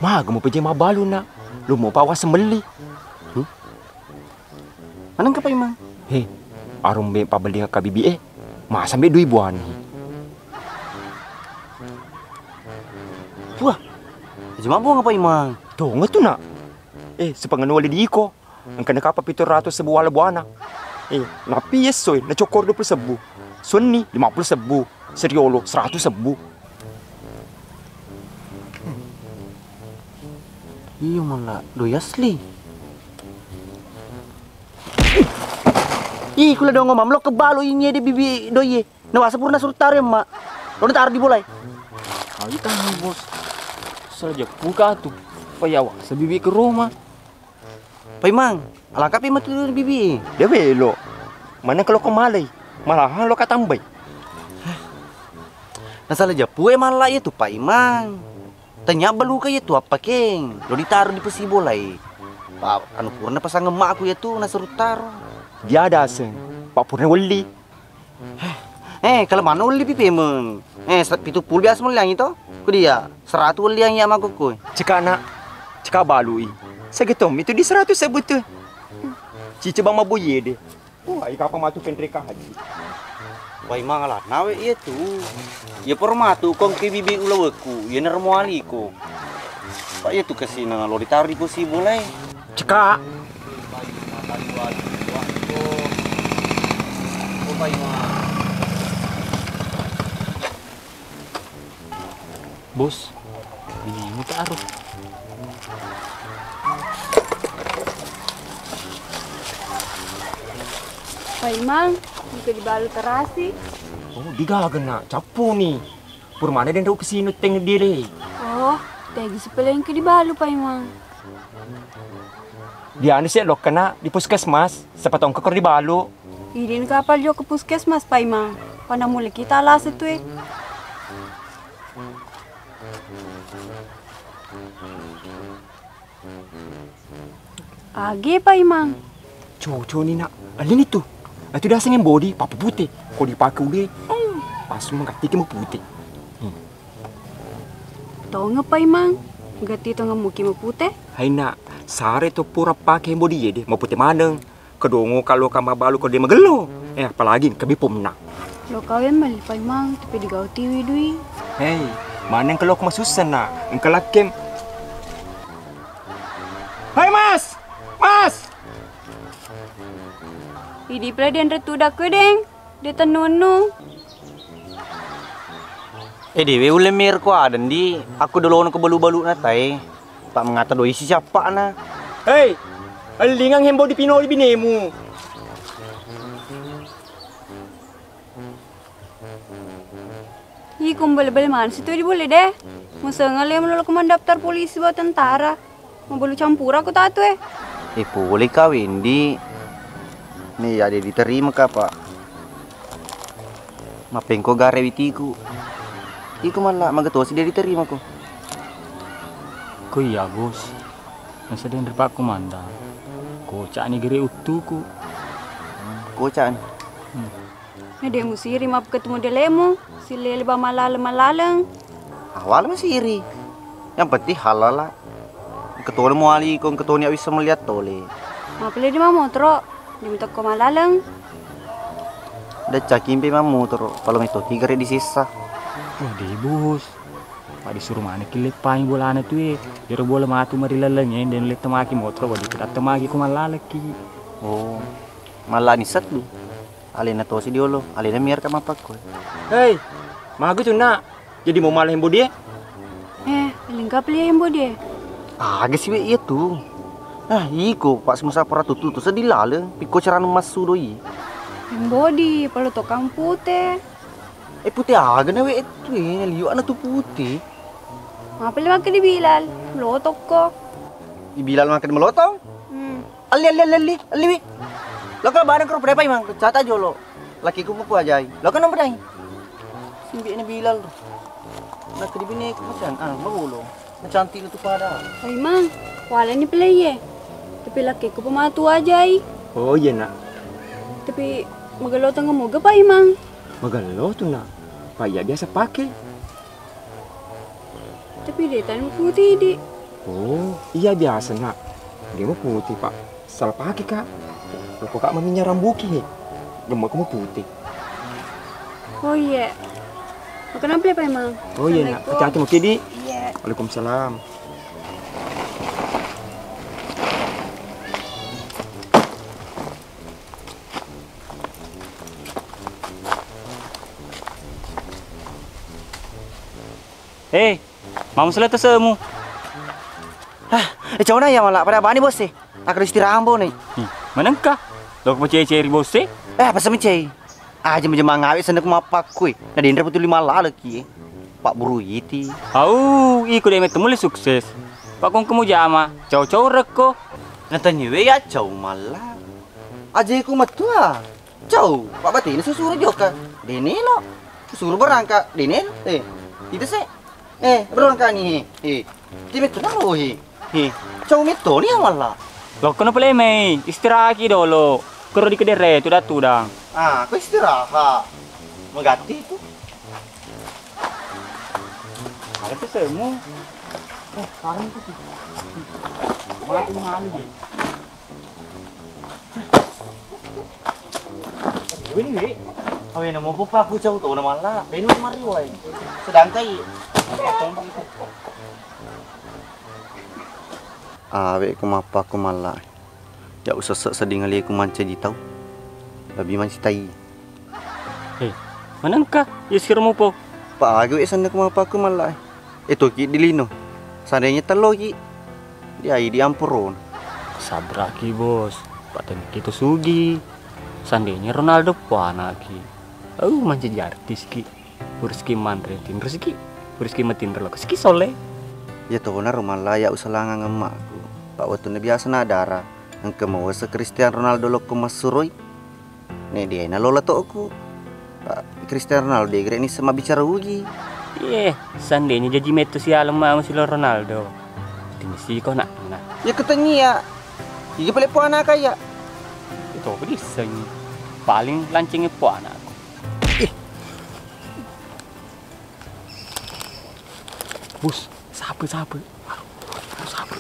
Maga mau P J mabalu nak. Lu mau pawas sembeli. Maneng ka Paimang? He, arung mbe pabbelinga ka bibi e. Masa mbe dui buani? Wah, aja mabbuang ka Paimang. Tonga tu nak. Eh, sepenganu wali diiko. Engka nakapa pitu ratus sebu wala buana. Eh, napi esso e nacokor dua puluh sebu. Suenni lima puluh sebu. Seriolo seratus sebu. Iyo mala doi asli. Ih, kula dongo mamlo kebalo ini de bibi doi e. Nawasa purna suruh taruh ya, Mak. Lo taruh di bola e. Ayo tahu, Bos. Salah jeppu ka tu. Payawa sebibi ke rumah. Paimang, alangkapi matu bibi. Dia belo. Mana kalau kau malai? Malahan lo katambai. Nasala jappu e malla iya tu Paimang. Tanya baluka iya tu appakeng. Lo ditaruh di pesi bola e. Pa, anu purna pasang emakku iya tu nasuruh taruh. Dia ada aseng. Pak purna welli. Eh, kalau mana ulli pi pemeng? Eh, sa-, pitu puluh biasa melliangi to? Ku dia, seratu ulliangi ya makukku. Cekak nak, cekak balui. Segetong itu di seratus sebu tu. Cice bang maboye de. Wah, ika apa matu pendreka haji. Wai mangala nawe iya tu. Iya permatu kong ke bibi ulaweku, iya nermoali ko. Pak iya tu kesina lo ditaruh di pesi bola e. Cekak. Bos, ini taruh. Paimang, engka dibalu terasi. Oh, digaga nak, cappu ni. Purmana den rau kesinu teng dia deh. Oh, tegi sepeleng ke dibalu Paimang. Di anu sih lo kena di puskesmas, siapa tahu engka kor dibalu. Idin kapal jo ke puskesmas Paimang. Pada mulai kita alas itu eh. Age Paimang. Cucu ni nak, alini tu. Itu dah sengem body, papa pute. Kau dipakai udah, pas mengerti ke pute. Tonga Paimang, gati tonga muki mapute. Hai nak, sare to pura pake body ye deh, mapute maneng. Kedongo kalau kama balu ko de magello. Eh, apalagi kebi pomna. Lo kawin mali Paimang, tapi digau tiwi dui. Hei, maneng kalau aku masussa nak, engka lakkem. Hai Mas, Mas. Idi pula dianre tudak kue deng. De tennu-ennu. Eh, dewe ulle mer ko adeng di, aku dolono ko balu-balu na tae. Pak mengata doi si siapa na. Hei, ellingang hembo di pinoli binemu. Ih, kumbel-bel mana situ di bule deh. Musengale melolo ko mandaftar polisi bawa tentara. Mabbalu campura ko tatu e. Eh, pole ka Wendi. Ni ade diterima ka, Pak. Mapengko gare witiku. Iko malla magatosi de diterima ko. Ko iya, Bos. Nasedeng ri Pak Komandang. Kocak ni gere uttuku. Kocak ni. Hmm. Nede musiri mapketemu delemu, silele ba malaleng-malaleng. Awal masiri. Yang penting halala. Ketone muali ko ketone awissa melihat tole. Mapele di mamotoro, di mutakko malaleng. Deccaki mpe mamotoro, palo metoki gare di sessa. Wah, dibus. Pak disuruh mana kille pai bolana tu e. Jero bola matu mari laleng e, den lette maki motoro, wadi pedatte maki ko malaleki. Oh. Mallani settu. Alena tosi diolo, alena miarka mappakko. Hei, magu tu nak. Jadi mau malah hembo die? Eh, lingkap lia hembo die. Aga siwe iya tu. Ah, iko Pak Semusa pura tutu tu sedih laleng, piko carana massu doi. Body, paloto kang pute. Eh, pute aga na we tu, eh, liwa na tu pute. Apa le makke di Bilal? Lotokko. Di Bilal makke di meloto? Hmm. Alli, alli, alli, alli, alli, wi. Lo ka bareng karo prepa imang, cata jolo. Laki ku muku ajai. Lo ka nomor dai. Simbi na Bilal tu. Nak di bini ku macam, ah, mau lo. Macantik tu pada. Oi, Mang, walani pelaie. Tapi lakiku pematu ajai. Oh, iya, Nak. Tapi magello tengah moga, Pak Imang. Magello tu, Nak. Pak, iya biasa pakai. Tapi dia tan putih, Dik. Oh, iya biasa, Nak. Dia mau putih, Pak. Salah pakai, Kak. Lupa, Kak, maminya rambuki, he. Gemuk kamu putih. Oh, iya. Makan apa ya, Pak Imang? Oh, iya, Nak. Assalamualaikum. Hati-hati, oke, Dik. Iya. Waalaikumsalam. Eh, Mama sele tesemu. Ah, eh, cauna ya malah pada bani bos e. Aku istirahat ambo nih. Hmm, manengka? Lo ko ceri-ceri bos e? Eh, apa sama ceri? Aja menjemang ngawe sana ku mappakku e. Na dendra betul lima lalaki e. Pak Buru iti. Au, iko de metemu le sukses. Pak kong kemu jama, cau-cau rekko. Natanyewe ya cau malla. Aja ku matua. Cau, Pak Batena susuru joka. Denelo. Susuru berangka. Denelo. Eh, itu se. Eh, berangka ni. Eh, ti metto naro he. He, cau metto ni awalla. Lokkono pole mei, istirahaki dolo. Kero di kedere tudang-tudang. Ah, ko istirahat. Magatti tu. Ada tu semu. Eh, sekarang tu sih. Mati malu je. Wini, wi. Awe, namo popa aku cau to na malla. Benu mariwai. Sedangkai. Awe ko mappa ko malla. Ya usesse sedding aleku mancaji tau. Lebbi mancaji tai. Eh, manengka? Iya siro mupo. Pa aga we sanna ko mappa ko malla. Etoki di lino. Seandainya telloki, diai di amporon. Sabraki, Bos. Patenki to sugi. Seandainya Ronaldo puanaki. Au, mancaji artis ki. Uruski manre tinroski. Uruski matinro loko ski sole. Ya tona rumah layak usalangang emmakku. Pak wettunna biasa nadara. Engka mawasa Cristiano Ronaldo lokko massuroi. Nek dia nalola to'ku. Pak, Cristiano Ronaldo de gere nisseng mabbicara ugi. Iye, seandainya jaji metto sialeng mama silo Ronaldo. Timisi ko nak, nak. Ya ketengi ya. Iya pale puana kaya. Itu apa dissengi? Paling lancingi puana aku. Ih. Bus, sapu, sapu. Sapu.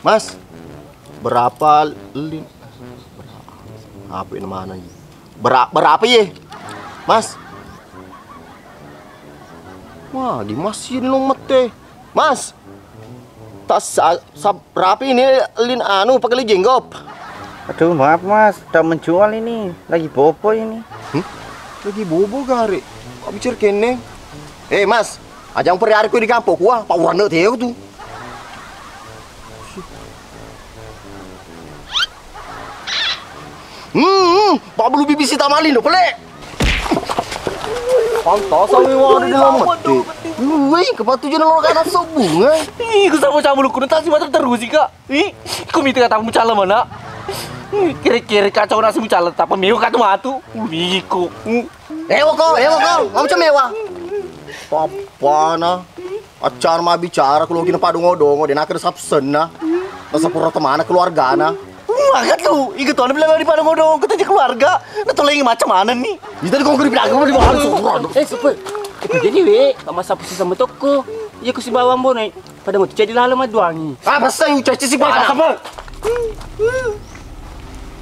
Mas, berapa lin-, apa ini mana ini? Bera-, berapa ye? Mas? Wah, di Mas ini lo mete. Mas, tak sa-, sa-, berapa ini lin anu pakai lin jenggop? Aduh, maaf, Mas, tak menjual ini. Lagi bobo ini. Hmm? Lagi bobo gare. Kok bicara kene? Eh, Mas, ajang periari ku di kampung ku, ah, Pak Urane teo tu. Hmm, Pak Bulu Bibisi tamali no pele. Pantas awe wari dalam mati. Wih, kepatujuan lo kana sobung, eh. Ih, ku sama-sama lu kudu tasi mata terus, Kak. Ih, ku mita kata mucala mana? Ih, kira-kira kacau nasi mucala, tapi mio kata matu. Wih, ku. Hmm. Ewa ko, ewa ko, ngomong cuma ewa. Papana. Acara mabbicara ku logi na padongo-dongo, de' nakkeda sapsenna. Nasapura temana keluargana. Maka tu, iga tu anak bilang di padongo-dongo, kita aja keluarga. Natolengi macam mana ni? Ita di kongkiri bilang aku di mana, surah. Eh, super. Eh, jadi we, sama sapu sesama toko. Iya ku sibawa ambone. Pada mau jadi lalo maduangi. Ah, pasai ucaci si bata, apa?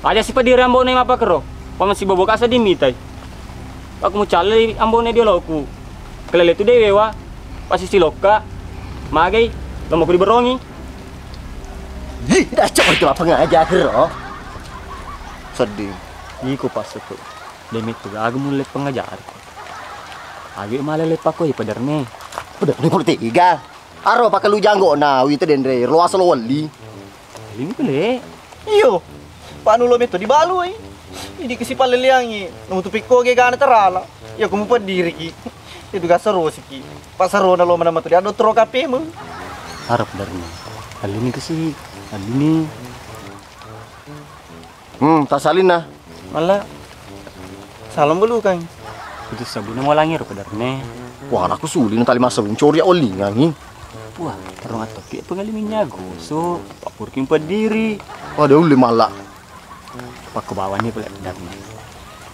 Aja si pediri ambone mapakero. Pama si bobo kasa dimitai. Aku mucalli ambone dioloku. Kelele tu dewewa. Pasi silokka. Magai. Lomoku diberongi. Ih, dah cok itu apa ngajar, Ro? Sedih. Iko pas itu. Demettu gaga mulle pengajari. Agi male leppako i pederni. Pederni pole tega. Aro pakellu janggo na wita denre lo asal wali. Ini pele. Iyo. Panu lo metto dibalui. Idi kasi paleleangi. Namu tu pikko ge gana terala. Iya ko mupediriki. Itu gasa rosiki. Pasarona lo mana matu dia do tro kapemu. Harap dari ni. Alini kasi. Alini. Hmm, tasalinna. Malla. Salam belukang. Itu sabunna molangi ro pedarne. Wah, aku suli na tali masa buncori ya olingangi. Wah, terung atau ki pengali minyak gosok. Pak Purkin pediri. Wah, dia uli malla. Pakko bawani pole pedarne.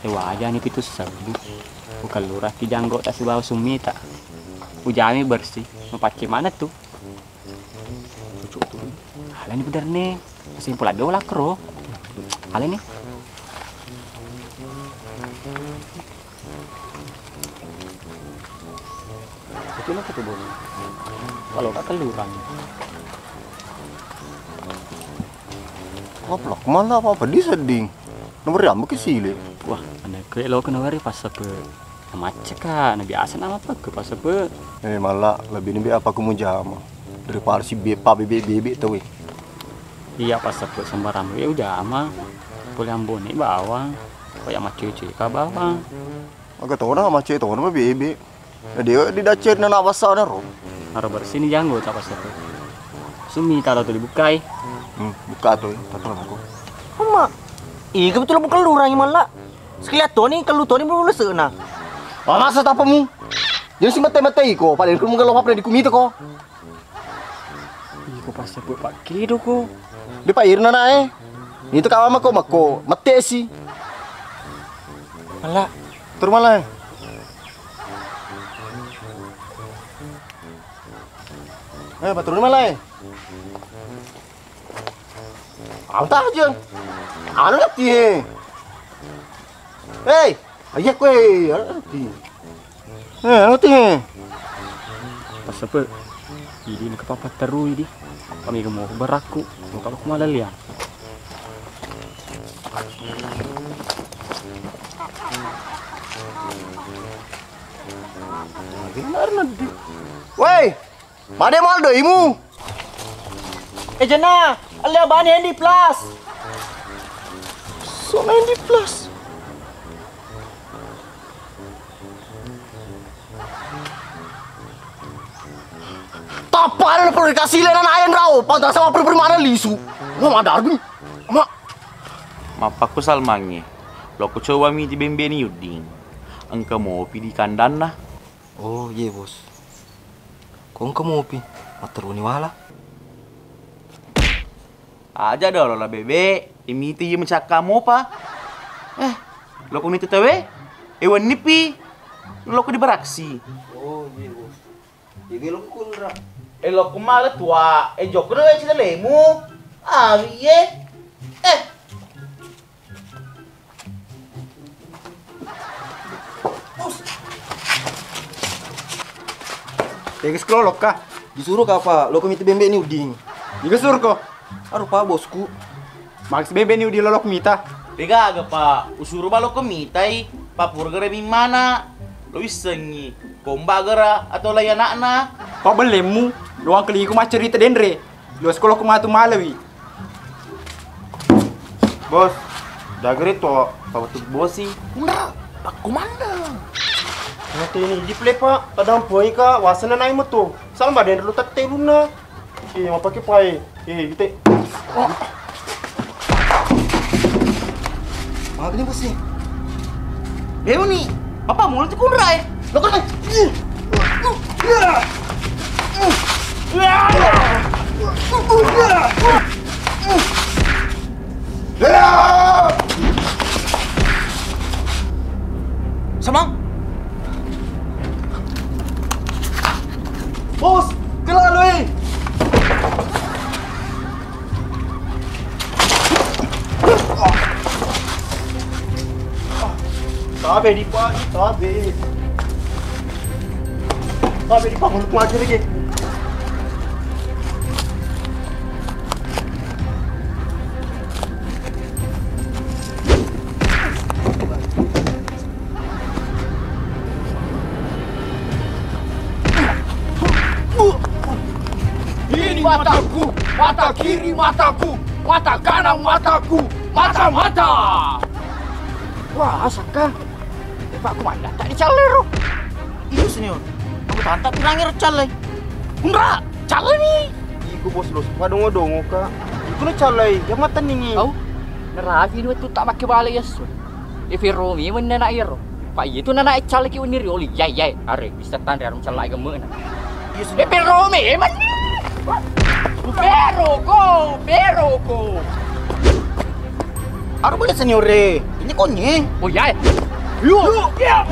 Eh, wajah ni pitu sabu. Bukan lurah ki janggo tak sibawa sumita. Ujami bersih. Mau pakai mana tuh? Cucuk tu. Alani bener ni. Simpul ada olah kro. Alani. Itu nak tu bos. Kalau kata lurang. Apa lah? Kemana apa? Apa di seding? Nomor yang bukit sile. Wah, anak kue lo kena wari pas apa? Macet ka, na biasa nama apa ke pas apa? Eh, malah lebih ni apa kamu jama daripada si bepa bebek-bebek tau, eh. Iya, pas apa sembarang we ujama. Boleh ambone bawang. Kok ya macet-cek ka bawang. Aga tona macet tona bebek. Jadi di dacet na basa na ro. Aro bersih ni janggo tak pas apa. Sumi kalau tu dibukai. Hmm, buka tu, eh. Tapi aku. Amma, iya betul bukan lurang malla. Sekalian toni, kalau toni belum lesena. Ah, masa tapamu? Jadi si mate-mate iko, pada ilmu mengelo apa di kumita ko. Iko pas sebut Pak Kido ko. Di Pak Irna nae. Itu kawan mako mako, mate si. Malla. Turun malla. Eh, paturun malla. Anta aja. Anu lagi. Hei, aja kue, anu lagi. Eh, anu ti. Pas apa? Idi nak papa terui di. Kami ke mau berakku, mau kalau kemana liang. Woi, Made mal doimu. Eh, Jena, alle abani Handy Plus. So Handy Plus. Tappa ada perlu dikasih lena nayan rao, pantas sama perlu mana lisu. Mau madar gini. Mak. Mappakku Salmangnge. Loko coba miti bembe ni Yudding. Engka mopi di kandanna. Oh, iye, Bos. Ko engka mopi, matteruni wala. Aja dolo la bebe, imiti iye macakka mopa. Eh, loko nitu tawe, e wennipi, loko di baraksi. Oh, iye, Bos. Iye, loko kunra. E loko mala tua, e jokko dolo cita lemu. Awi ye. Eh. Tega sekelolok ka? Disuruh ka apa? Loko mita bembe ni Uding. Iga suruh ko? Aduh, Pak, bosku. Max bembe ni Uding lolok mita. Degaga, Pak. Usuru ba loko mitai. Pak, pura gere mimmana. Lo wissengi. Komba gera atau lai anakna. Pak, bellemmu. Doang keliku maccerita denre. Lo sekolah ku matu malewi. Bos, dagere to, pabatu bosi. Unda, pakkomandeng. Mate ni idi pale, Pak, tadampoi ka, wasana nai meto. Salma den lu tette lunna. Eh, mapake pae. Eh, gite. Oh. Magni bosi. Deuni, papa mulut kunrai. Lo kan. Samang. Bos, kelar, weh. Tabe di Pak, tabe. Tabe di Pak, mulut lagi lagi. Mataku, mata kiri mataku, mata kanan mataku, mata-mata. Wah, Sakka. Pak Komandan, tak dicallai ro. Iya, Senior. Aku tanta bilang ro callai. Undra, callai ni. Iku bos, bos. Padongo-dongo ka. Iku na callai. Yang mata ningi. Au. Narapi ni wettu tak pakai balai yasu. Ifiromi menna na iro. Pak iya tu nana callai ki wenni rioli. Yai, yai. Are, bisa tanre arum callai gemena. Iya, Senior. Ifiromi menni. Beroko, beroko. Aru bale, Senior e. Ini konye. Oh iya. Yuk. Yuk.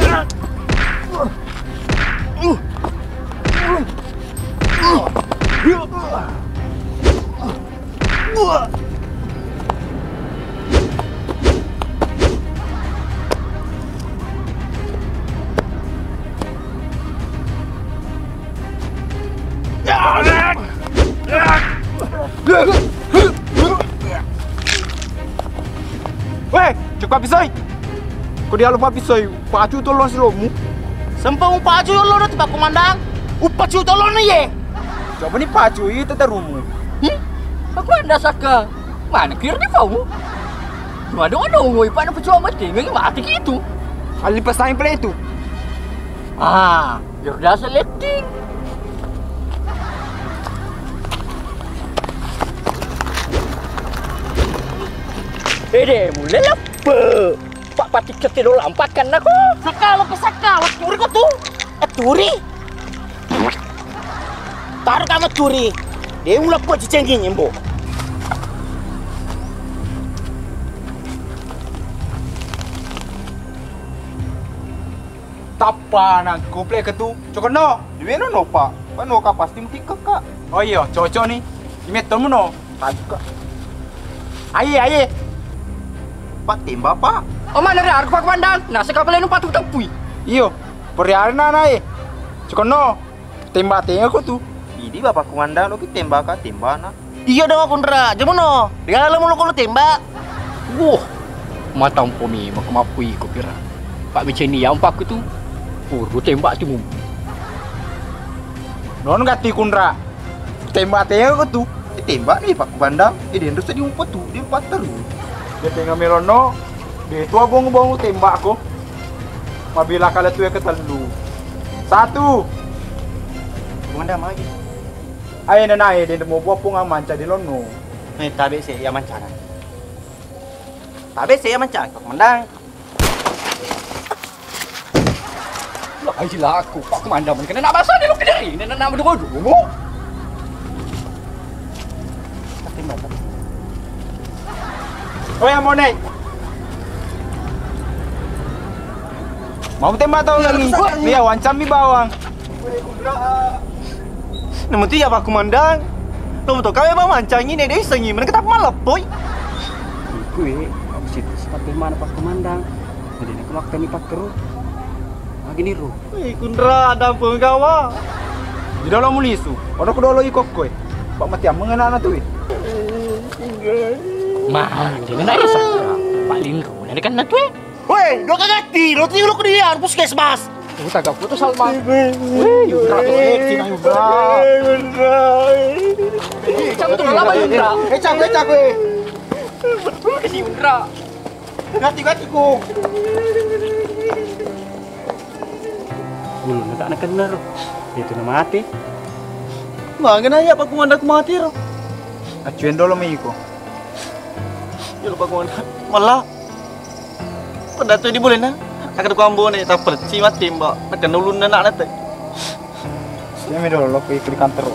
Weh, cukup habis, oi. Ko dia lupa pisoi, pacu tolong silomu. Sempa upacu yolo na tu Pak Komandan. Upacu tolong ni ye. Coba ni pacu itu terumu. Hmm? Pak Komandan Sakka. Mana kira di kau? Cuma dong dong, woi, pada pecu amat, tinggal mati gitu. Ali pesaing play itu. Ah, biar dasar letting. Ede, mulai lepe. Pak patik kete dolang pakan nako. Sakka lo pesakka, watturi ko tu. Atturi. Taru kama turi. De ulah ko cicengi nyembo. Tappa nang kuple ke tu. Cokono, duwe no nopa. Pano ka pasti mutikkekka. Oh iyo, cocok ni. Imetto muno. Tajuka. Aye, aye. Pak tembak, Pak. Oh, mana re, aku Pak Komandan. Nah, sekapal enu patu tepui. Iyo, periarna na e. Cokono, tembak tengah ko tu. Idi Bapak Komandan, lo ki tembak ka, tembak na. Iya dong, aku nra. Jemuno. Dia lalu mulu ko lu tembak. Wah, matampo memang kemapui ko pira. Pak Biceni yang paku tu. Puru tembak tu mum. Non gati kunra. Tembak tengah ko tu. Eh, tembak ni Pak Komandan. Eh, dia ndosa diumpat tu, diumpat terus. Dia tengah melono. Dia tu abong-bong tembak ko. Mabila kala tu ya ketellu. Satu. Komandan maju. Ayo nana, eh, dia mau buat pung manca di lono. Eh, tabe se ya mancana. Tabe se ya mancana, Pak Komandan. Wah, ai laku, Pak Komandan, mani kena nak basah dia lu kediri, ini nak dulu dulu. Oi, Amone. Mau tembak tau lagi? Iya, wancammi bawang. Namutu iya Pak Komandan. Lo muto kawe ba mancangi ne dei sengi meneng ketap maleppoi. Iku e, aku situ seperti mana Pak Komandan. Jadi nak makan ni Pak Keru. Lagi ni ru. Wih, kunra ada penggawa. Di dalam mulisu. Ono ku dolo iko koe. Pak mati ameng anak tu e. Mah, dia nak ya saka. Pak Lindro, dia kan nak tu e. Woi, dua kagati, lo tiru ke dia, puskesmas. Uta gak putus Salma. Wih, Yundra tuh, eh, Cina Yundra. Cang tuh lama Yundra. Eh, cang, eh, cang, eh. Betul ke si Yundra. Gati, gati ku. Ulunna tak nakenna ro. Itu na mati. Mangana ya Pak Komandan ku mati ro. Acuen dolo mi iko. Ya lupa Komandan. Malah. Pada tu di boleh na. Akan ku ambone tak perci mati mbak. Nakenna ulunna nak nate. Sini mi dolo lo ke di kantor.